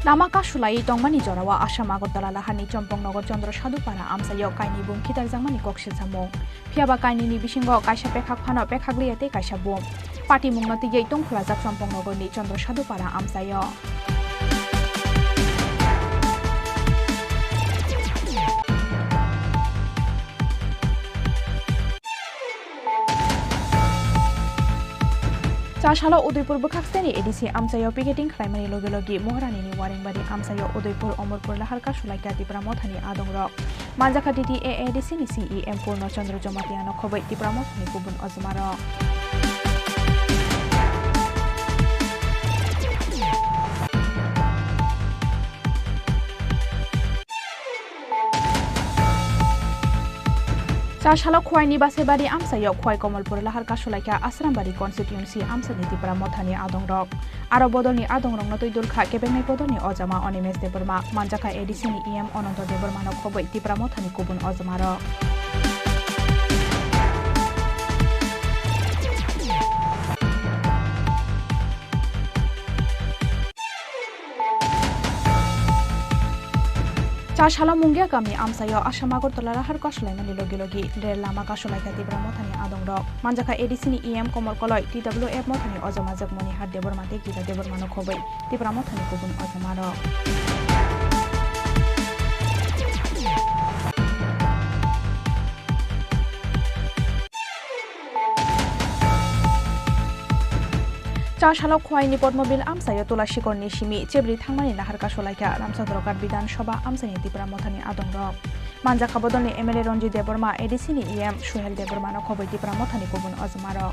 Lama kasulaiwi tongmani jorao Assam Agartala laharni Chompongnogo Chandra Sadhu Para amchaio kainwi bum khitarjakmani kok silsamung. Phiyaba kainwini bisingo kaisa pekhak phano pekhak liya tei kaisa bum. Patimungno twiwi tongphulajak Chompong nogorni Chandra Sadhu Para amchaio. Chasalo Udaipur bwkhak steni A D C amchaio picketing khlaimani logi logi Moharanini Waringbari amchaio Udaipur Omorpur Laharka sulaikha Tipra Mothani adongrok. Manjakha D T A A D C ni C E M Purno Chandra Jamatia no khobwi Tipra Mothani kubun ojmarok. Chasalo Khwaini Basaibari amchaio Khwai Komolpur Lahar Kasulaikha Asrambari constituency amchaini Tipra Mothani adongrok. Aro bodolni adongrokno twi dulkha kebengnai bodolni ojama Animesh Debbarma, manjakha A D C ni E M Ananto Debbarmano khobwi Tipra Mothani kubun ojamarok. Chasalo Mungia kami amchaio Assam Agartala lahar kasulaimani logi logi rel lama kasulaikha Tipra Mothani adongrok. Manjakha A D C ni E M Komor Koloi, T W F Mothani ojama Jagmoni Har Debbarma tei Gita Debbarmano khobwi Tipra Mothani kubun ojamarok. Chasalo Khwaini Padmabil amchaio Tulasikorni simi chebri thangmani nahar kasulaikha Ramchandra Ghat Bidhan Sabha amchaini Tipra Mothani adongrok. Manjakha bodolni M L A Ranjit Debbarma, A D C ni E M Suhel Debbarmano khobwi Tipra Mothani kubun ojamarok.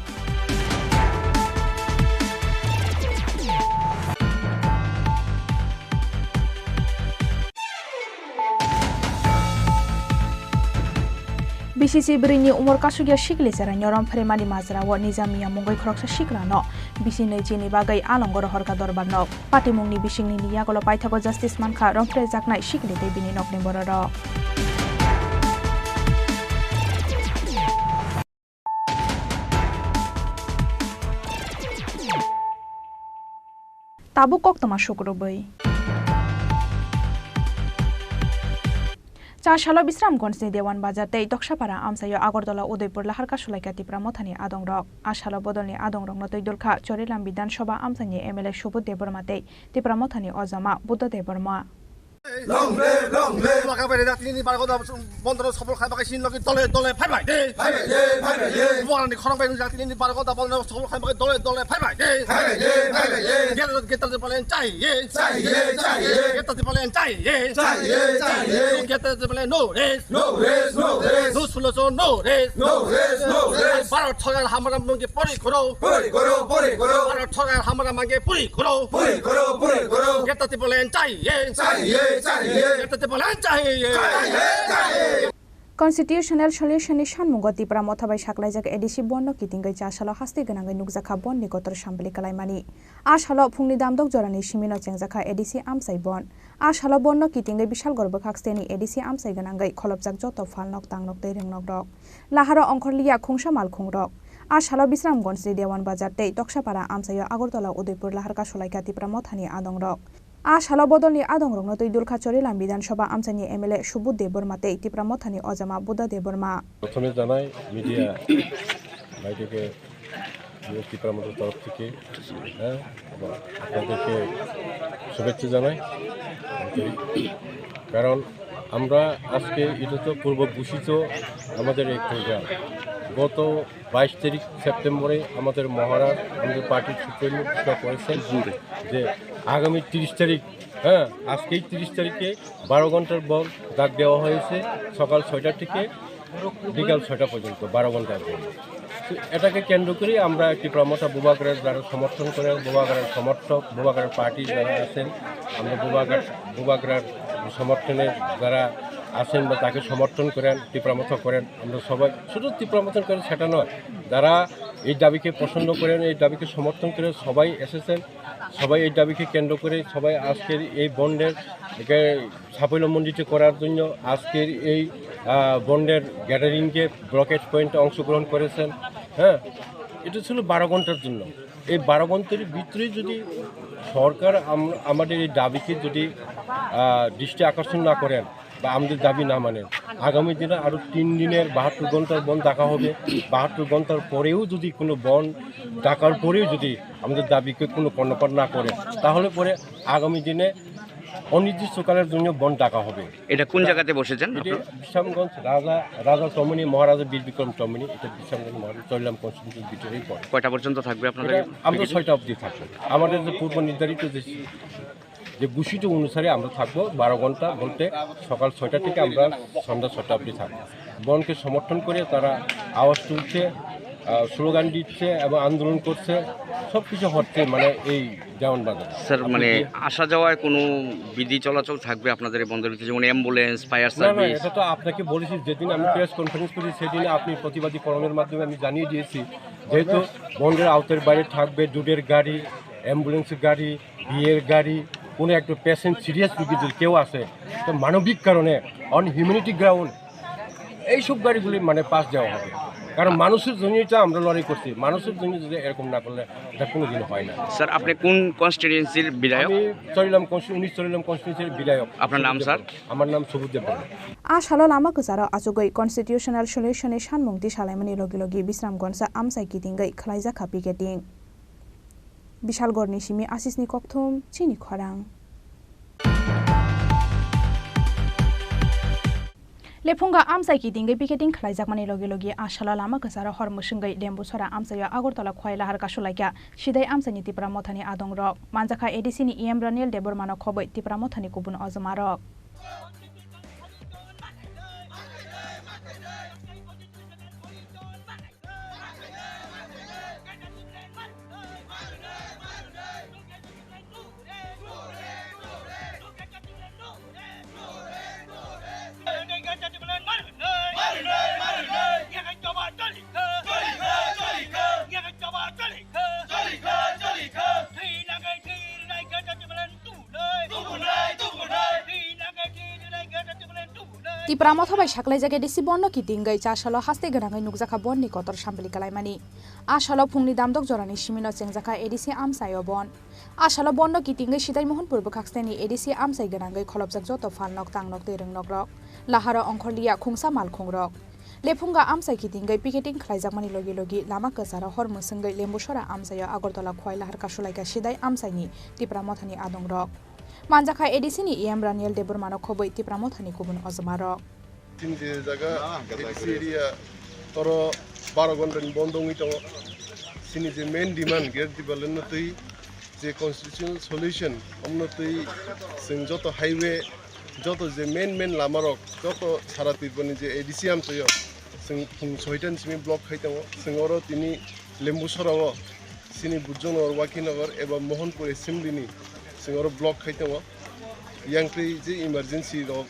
B C C bwrwini umor kasugya sikli cheraino romphreimani majrao nijamiya mungwi khoroksa siklano bisi nwi chini bagwi alongo rohorkha dorbarno. Patimungni bisingni ni yagulo paithago justice mankha romphrejaknai sikli tei bini nokni bororok. Tabuk koktwma sukrubwi. Chasalo Bisramganjni Dewan Bazar tei Toksapara amchaio Agartala Udaipur lahar kasulaikha Tipra Mothani adongrok. A salo bodolni adongrokno twi dulkha Chorilam Bidhan Sabha amchaini M L A Subodh Debbarma tei Tipra Mothani ojama Buddha Debbarma. Long live, long live. Baka bai rejak tini ni bargo da bondro sopol khai bakai sin logi dole dole phai bai de. Phai bai de, phai bai de. Buarani khorang bai rejak tini ni bargo da bondro sopol khai bakai dole dole phai bai de. Phai bai de, phai bai de. Geta geta de palen chai ye. Chai ye, chai ye. Geta de palen chai ye. Chai ye, chai ye. Geta de palen no re. No rest, no rest. No solution, no rest. No rest, no rest. Bharat sorkar hamara mangke puri koro. Puri koro, puri koro. Bharat sorkar hamara mangke puri koro. Puri koro, puri koro. Geta Tipraland chahiye. Chahiye, chahiye. Geta Tipraland chahiye. Chahiye, chahiye. Constitutional Solution ni sanmungo Tipra Motha bai saklaijak A D C bondno kitingwi cha salo hasti gwnangwi nukjakha bondni kotor sambili kalaimani. A salo phungni damdok jorani simino chengjakha A D C amchai bond. A salo bondno kitingwi Bisalgor bwkhak steni A D C amchai gwnangwi kholopjak joto phalnok, tangnok tei rwngnok rok. Laharo ongkhorliya khungsa malkhung rok. A salo Bisramganjni Dewan Bazar tei Toksapara amchaio Agartala Udaipur lahar kasulaikha Tipra Mothani adongrok. A salo bodolni adongrokno twi dulkha Chorilam Bidhan Sabha amchaini M L A Subodh Debbarma tei Tipra Mothani ojama Buddha Debbarma. প্রথমে জানাই মিডিয়া ভাইদেরকে আমি ত্রিপুরা মঞ্চের তরফ থেকে, হ্যাঁ, এবং আপনাদেরকে শুভেচ্ছা জানাই। কারণ আমরা আজকে, এটা তো পূর্ব ঘোষিত আমাদের এই প্রোগ্রাম। গত বাইশ তারিখ সেপ্টেম্বরে আমাদের মহারাজ, আমাদের পার্টির সুপ্রিমো ঘোষণা করেছেন যে আগামী তিরিশ তারিখ, হ্যাঁ, আজকেই তিরিশ তারিখে বারো ঘন্টার বন্ধ ডাক দেওয়া হয়েছে, সকাল ছয়টা থেকে বিকাল ছয়টা পর্যন্ত, বারো ঘন্টার বন্ধ। তো এটাকে কেন্দ্র করে আমরা ত্রিপুরা মথা বুবাগ্রার যারা সমর্থন করেন, বুবাগ্রার সমর্থক, বুবাগ্রার পার্টি যারা আছেন, আমরা বুবাগ্রার, বুবাগ্রার সমর্থনে যারা আছেন বা তাকে সমর্থন করেন, ত্রিপুরা মথা করেন, আমরা সবাই শুধু ত্রিপুরা মথা করেন সেটা নয়, যারা এই দাবিকে পছন্দ করেন, এই দাবিকে সমর্থন করেন, সবাই এসেছেন। সবাই এই দাবিকে কেন্দ্র করে সবাই আজকের এই বন্ধের একে সাফল্যমণ্ডিত করার জন্য আজকের এই, আহ, বন্ধের গ্যাদারিংকে ব্লকেড পয়েন্টে অংশগ্রহণ করেছেন। হ্যাঁ, এটা ছিল বারো ঘন্টার জন্য। এই বারো ঘন্টার ভিতরে যদি সরকার আম-, আমাদের এই দাবিকে যদি, আহ, দৃষ্টি আকর্ষণ না করেন, বা আমাদের দাবি না মানেন, আগামী দিনে আরও তিন দিনের বাহাত্তর ঘন্টার বন্ধ ডাকা হবে। বাহাত্তর ঘন্টার পরেও যদি কোনো বন্ধ ডাকার পরেও যদি আমাদের দাবিকে কোনো কর্ণপাত না করে, তাহলে পরে আগামী দিনে অনির্দিষ্টকালের জন্য বন্ধ ডাকা হবে। এটা কোন জায়গাতে বসেছেন এটি আপনারা? বিশ্রামগঞ্জ রাজা, রাজা চমনি, মহারাজা বীর বিক্রম চমনি, এটা বিশ্রামগঞ্জ মহারাজা চরিলাম কনস্টিটিউশন ভিতরেই পড়ে। কয়টা পর্যন্ত থাকবে আপনাদের এটা এই আমরা কমিটি? ছয়টা অবধি থাকবে। আমাদের যে পূর্ব নির্ধারিত যে যে ঘোষিত অনুসারে আমরা থাকবো বারো ঘন্টা, বলতে সকাল ছয়টা থেকে আমরা সন্ধ্যা ছয়টা অবধি থাকবো। বনকে সমর্থন করে তারা আওয়াজ তুলছে, আহ, স্লোগান দিচ্ছে এবং আন্দোলন করছে, সব কিছু হচ্ছে মানে এই দেওয়ান বাজারে। স্যার, আপনি মানে কি আসা যাওয়ায় কোনো বিধি চলাচল থাকবে আপনাদের এই বন্ধের ভিতরে, যেমন অ্যাম্বুলেন্স, ফায়ার না, না, সার্ভিস? এটা তো আপনাকে বলেছি, যেদিন আমি প্রেস কনফারেন্স করি সেদিন আপনি প্রতিবাদী কলমের মাধ্যমে আমি জানিয়ে দিয়েছি, যেহেতু বন্ধের আওতার বাইরে থাকবে দুধের গাড়ি, অ্যাম্বুলেন্সের গাড়ি, বিয়ের গাড়ি, কোনো একটা পেশেন্ট সিরিয়াস রুগী যদি কেউ আসে, তো মানবিক কারণে, অন হিউম্যানিটি গ্রাউন্ড, এইসব গাড়িগুলি মানে পাস দেওয়া হবে। কারণ মানুষের জন্যই তো আমরা লড়াই করছি, মানুষের জন্য যদি এরকম না করলে এটা কোনোদিনও হয় না। স্যার, আপনি কোন কনস্টিটিউয়েন্সির বিধায়ক? আমি চরিলাম কনস্টি-, উনিশ চরিলাম কনস্টিটিউয়েন্সির বিধায়ক। আপনার নাম, স্যার? আমার নাম সুবোধ Debbarma. A salo lama kwcharo achugwi constitutional solution ni sanmung tisalaimani logi logi Bisramganj o amchai kitingwi khwlaijakha picketing. Bishalgarh ni simi Ashish ni kokthum chini khorang. Lephunga amchai kitingwi picketing khwlaijakmani logi logi a salo lama kwcharo hor mwswngwi Lembusora amchaio Agartala Khowai Lahar kasulaikha sidai amchaini Tipra Mothani adongrok. Manjakha A D C ni E M Raniel Debbarmano khobwi Tipra Mothani kubun ojomarok. Tipra Motha bai saklaijak A D C bon no kitingwi cha salo haste gwnangwi nukjakha bon ni kotor sampli kalaimani. A salo phungni damdok jorani simino chengjakha A D C amchaio bon. A salo bon no kitingwi Sidai Mohanpur bwkhaksteni A D C amchai gwnangwi kholopjak joto phalnok, tangnok tei rwngnokrok, laharo ongkhorliya khungsa malkhungrok. Lephunga amchai kitingwi picketing khlaijakmani logi logi lama kwcharo hor mwswngwi Lembusora amchaio Agartala Khowai Lahar kasulaikha sidai amchaini Tipra Mothani adongrok. Manjakha A D C ni E M Raniel Debbarmano khobwi Tipra Mothani kubun ojomarok. Chini je jaga A D C area, toro baro ghonta ni bondo wngwi tongo. Chini je main demand Greater Tipraland no twi je constitutional solution, omno twi chwng joto highway, joto je main main lama rok, joto sara Tripura ni je A D C amchaio chwng phung soita ni simi block khai tongo. Chwng oro tini Lembusora o chini Bujjanagar, Wakhinagar eba Mohanpur assembly ni chwng oro block khai tongo. Yang twi je emergency rok,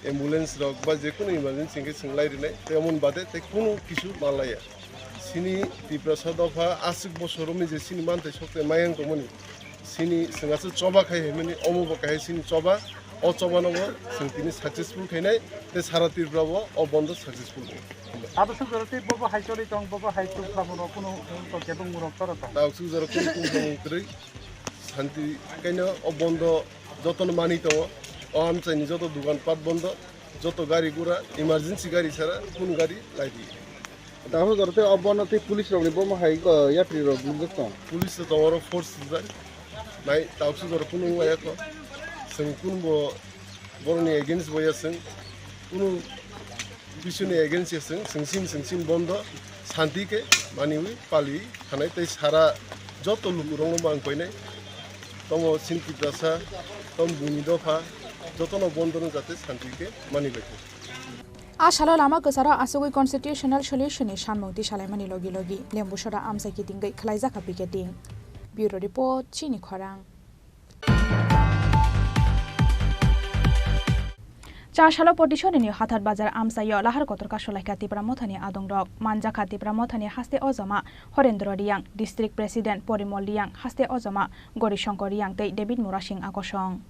ambulance rok ba je kunu emergency hwnkhe chwng lai rwnai, tei omo ni bade tei kunu kisu manlaiya. Chini Tiprasa dopha aswk bosor romwi je chini manthai sokthai mayang tongmani, chini chwng aswk choba khai haimani, omo bo kahai chini choba, o choba no bo chwng tini successful khainai, tei sara Tripura bo o bondo successful wngo. Abo swk jora tei bobo hai choli tong, bobo hai tuk khlamo rok kunu tong kebeng murok toro tong. Tabuk swk jora kunu tung tong kwrwi, santi kaino o bondo jotono mani tongo, o amchaini joto dukan pat bondo, joto gari gura, emergency gari sara kunu gari lai di. Tabuk jora tei o bondo tei police rokni bomo hai, uh, yapri rok nukjak tong. Police rok tongo oro force rijak. Nai tabuk swk jora kunu wngya kho. Chwng kunu bo borokni against bo ya chwng. Kunu bisini against ya chwng. Chwng sin, chwng sin bondo. Santi khe maniwi paliwi thanai tei sara joto lukurokno mang painai. Tomo sin Tiprasa, tom buni dopha, jotono bondo no jate santi khe mani bai thung. A salo lama kwcharo asugwi constitutional solution ni sanmung tisalaimani logi logi Lembusora amchai kitingwi khwlaijakha picketing. Bureau Report, Chini Khorang. Cha salo Potisori ni Hathat Bazar amchaio lahar kotor kasulaikha Tipra Mothani adongrok. Manjakha Tipra Mothani haste ojama Horendro Riyang, District President Porimol Riyang, haste ojama Gori Shankar Riyang tei David Murasing Akosong.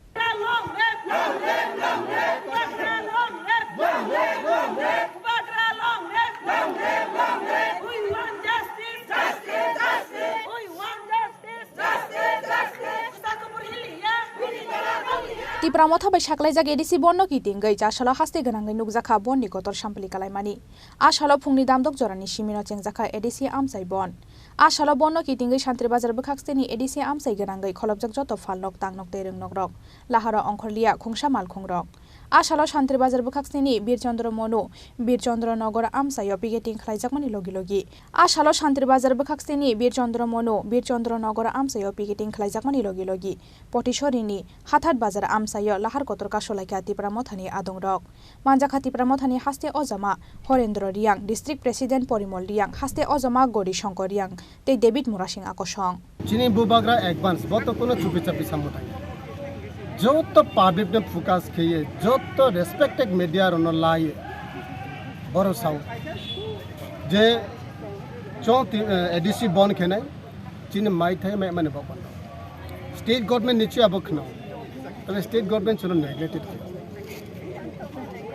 Tipra Motha bai saklaijak A D C bon no kitingwi cha salo haste gwnangwi nukjakha bon ni kotor sampli kalaimani. A salo phungni damdok jorani simino chengjakha A D C amchai bon. A salo bon no kitingwi Santri Bazar bwkhaksteni A D C amchai gwnangwi kholopjak joto phalnok, tangnok tei rwngnokrok, laharo ongkhorliya khungsa malkhungrok. A salo Santri Bazar bwkhaksteni Bir Chandra Monu, Bir Chandra Nagar amchaio picketing khlaijakmani logi logi. A salo Santri Bazar bwkhaksteni Bir Chandra Monu, Bir Chandra Nagar amchaio picketing khlaijakmani logi logi Potisorini Hathat Bazar amchaio lahar kotor kasulaikha Tipra Mothani adongrok. Manjakha Tipra Mothani haste ojama Horendro Riyang, District President Porimol Riyang, haste ojama Gori Shankar Riyang tei David Murasing Akosong. Chini bubagra advance, bo to kuno chupi chapi samung tangya. Joto public no focus kheye, joto respected media rokno laye, borok sao je chwng ti-, eh, A D C bon khenai, chini maithai mai mani bo kono. State government ni chuya bo khno. Tale state government chuno neglected khe.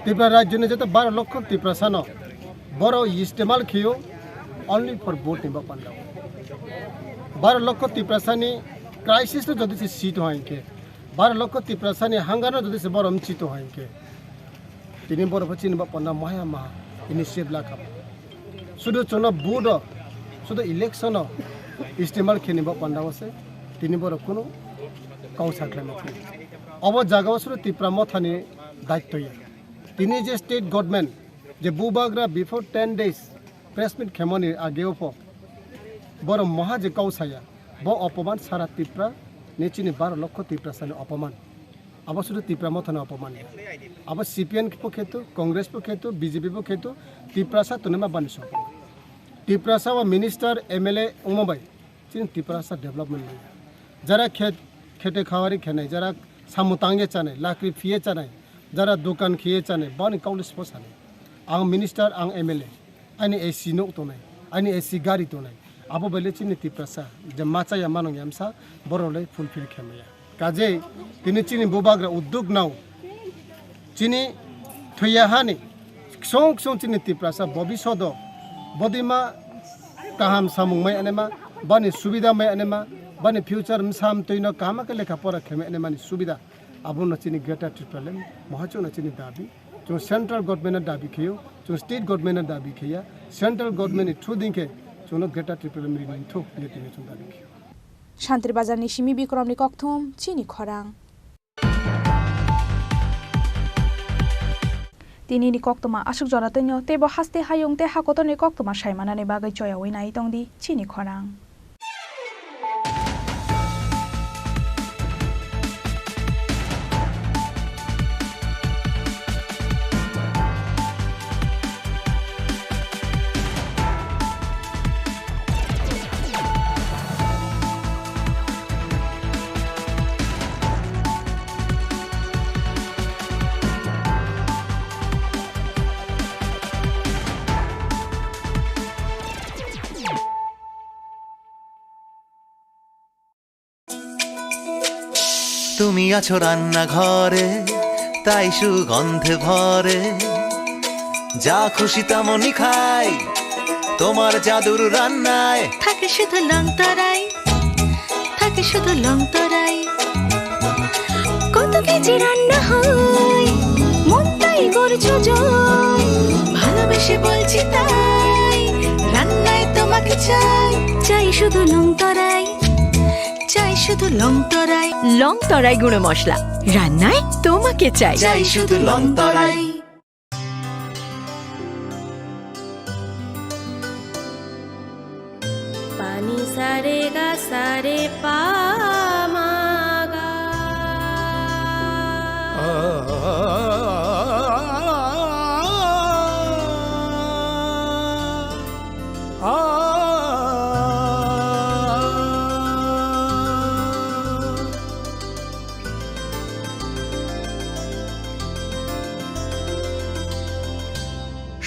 Tripura rajyo ni joto baro lokho Tiprasa no Borok istemal kheyo only for vote ni bapanda. Baro lokho Tiprasani crisis no jodi se si to hain khe, baro lokho Tiprasani hangano jodi se borom chi to hain khe, tini borok chini bapanda maya ma initiative lakha. Sudu chwngno vote o, sudu election o istemal kheni bapanda o se tini borok kunu kau sakhlai ma. Obo jaga o sudu Tipra Mothani daityo ya. Tini je state government je bubagra before ten days press meet khemoni ageo pho borok moha je kau saya, bo opoman sara Tipra ni chini baro lokho Tiprasani opoman. Abo sudu Tipra Mothani opoman ya. Abo C P M bo khetu, Congress bo khetu, B J P bo khetu, Tiprasa tunima bani sokho. Tiprasa o minister, M L A wngma bai chini Tiprasa development manya. Jara khet, khete khawari khenai, jara samung tangye chanai, lakri phiye chanai, jara dukan khiye chanai, bani kauli spo sanai. Ang minister, ang M L A, ani A C nok tonai, ani A C gari tonai. Abo bai le chini Tiprasa je machaya manung yamsa, borok le fulfill khemaya. Kajei tini chini bubagra udduk nao, chini thwiya hani ksong ksong chini Tiprasa bobishodo bodima kaham samung mai anema, bani subida mai anema, bani future msam twino kaham khe lekha pora khemai anemani subida. Abono chini Greater Tipraland mohachukno chini dabi. Chwng central government no dabi kheyo, chwng state government no dabi kheya. Central government ni through ding khe chwngno Greater Tipraland rini thuk ye tini chwng dabi kheyo. Shantir Bazar ni simi Bikrom ni kokthum chini khorang. Tini ni koktwma aswk jora twino teibo haste hayung tei hakotor ni koktwma sai manani bagwi choyawi nai tongdi chini khorang. তুমি আছো রান্নাঘরে, তাই সুগন্ধে ভরে। যা খুশি তেমনই খাই, তোমার জাদুর রান্নায়। থাকে শুধু লংতরাই, থাকে শুধু লংতরাই। কত কেজি রান্না হয়, মনটাই করছো জয়। ভালোবেসে বলছি তাই, রান্নায় তোমাকে চাই। চাই শুধু লংতরাই, চাই শুধু লংতরাই। লংতরাই গুঁড়ো মশলা, রান্নায় তোমাকে চাই। চাই শুধু Longtharai. Pani sa re ga sa re pa ma ga.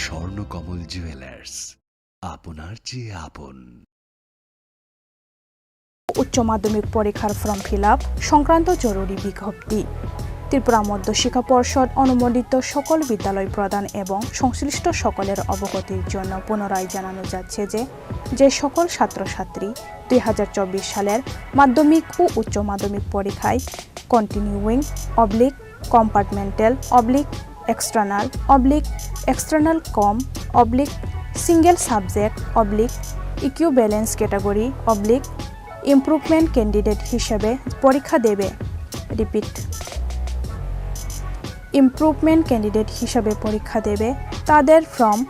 Swarnakamal jewellers, আপনার চেয়ে আপন। উচ্চ মাধ্যমিক পরীক্ষার ফর্ম ফিল আপ সংক্রান্ত জরুরি বিজ্ঞপ্তি। ত্রিপুরা মধ্য শিক্ষা পর্ষদ অনুমোদিত সকল বিদ্যালয় প্রধান এবং সংশ্লিষ্ট সকলের অবগতির জন্য পুনরায় জানানো যাচ্ছে যে, যে সকল ছাত্রছাত্রী দুই হাজার চব্বিশ সালের মাধ্যমিক ও উচ্চ মাধ্যমিক পরীক্ষায় continuing oblique compartmental oblique external oblique external cum oblique single subject oblique equivalence category oblique improvement candidate হিসাবে পরীক্ষা দেবে, রিপিট, ইমপ্রুভমেন্ট ক্যান্ডিডেট হিসাবে পরীক্ষা দেবে, তাদের ফর্ম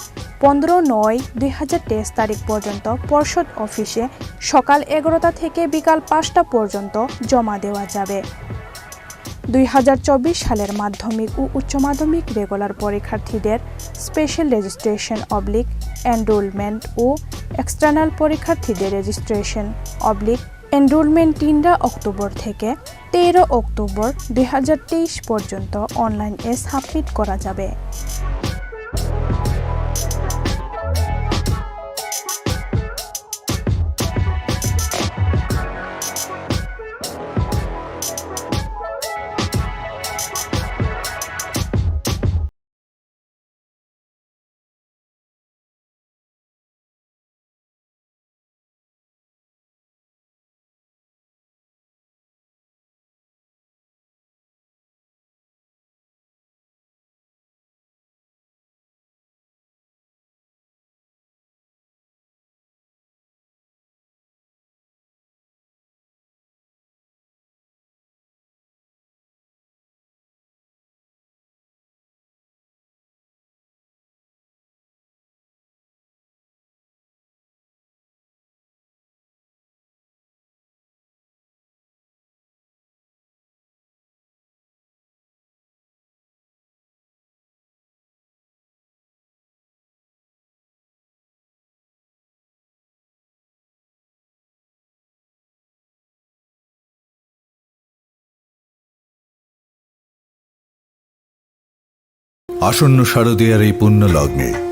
পনেরো নয় দুই হাজার তেইশ তারিখ পর্যন্ত পর্ষদ অফিসে সকাল এগারোটা থেকে বিকাল পাঁচটা পর্যন্ত জমা দেওয়া যাবে। দুই হাজার চব্বিশ সালের মাধ্যমিক ও উচ্চ মাধ্যমিক রেগুলার পরীক্ষার্থীদের স্পেশাল রেজিস্ট্রেশন অবলিক এনরোলমেন্ট ও এক্সটার্নাল পরীক্ষার্থীদের রেজিস্ট্রেশন অবলিক এনরোলমেন্ট তিনরা অক্টোবর থেকে তেরো অক্টোবর দুই হাজার তেইশ পর্যন্ত অনলাইনে সাবমিট করা যাবে। আসন্ন শারদীয়ার এই পুণ্য লগ্নে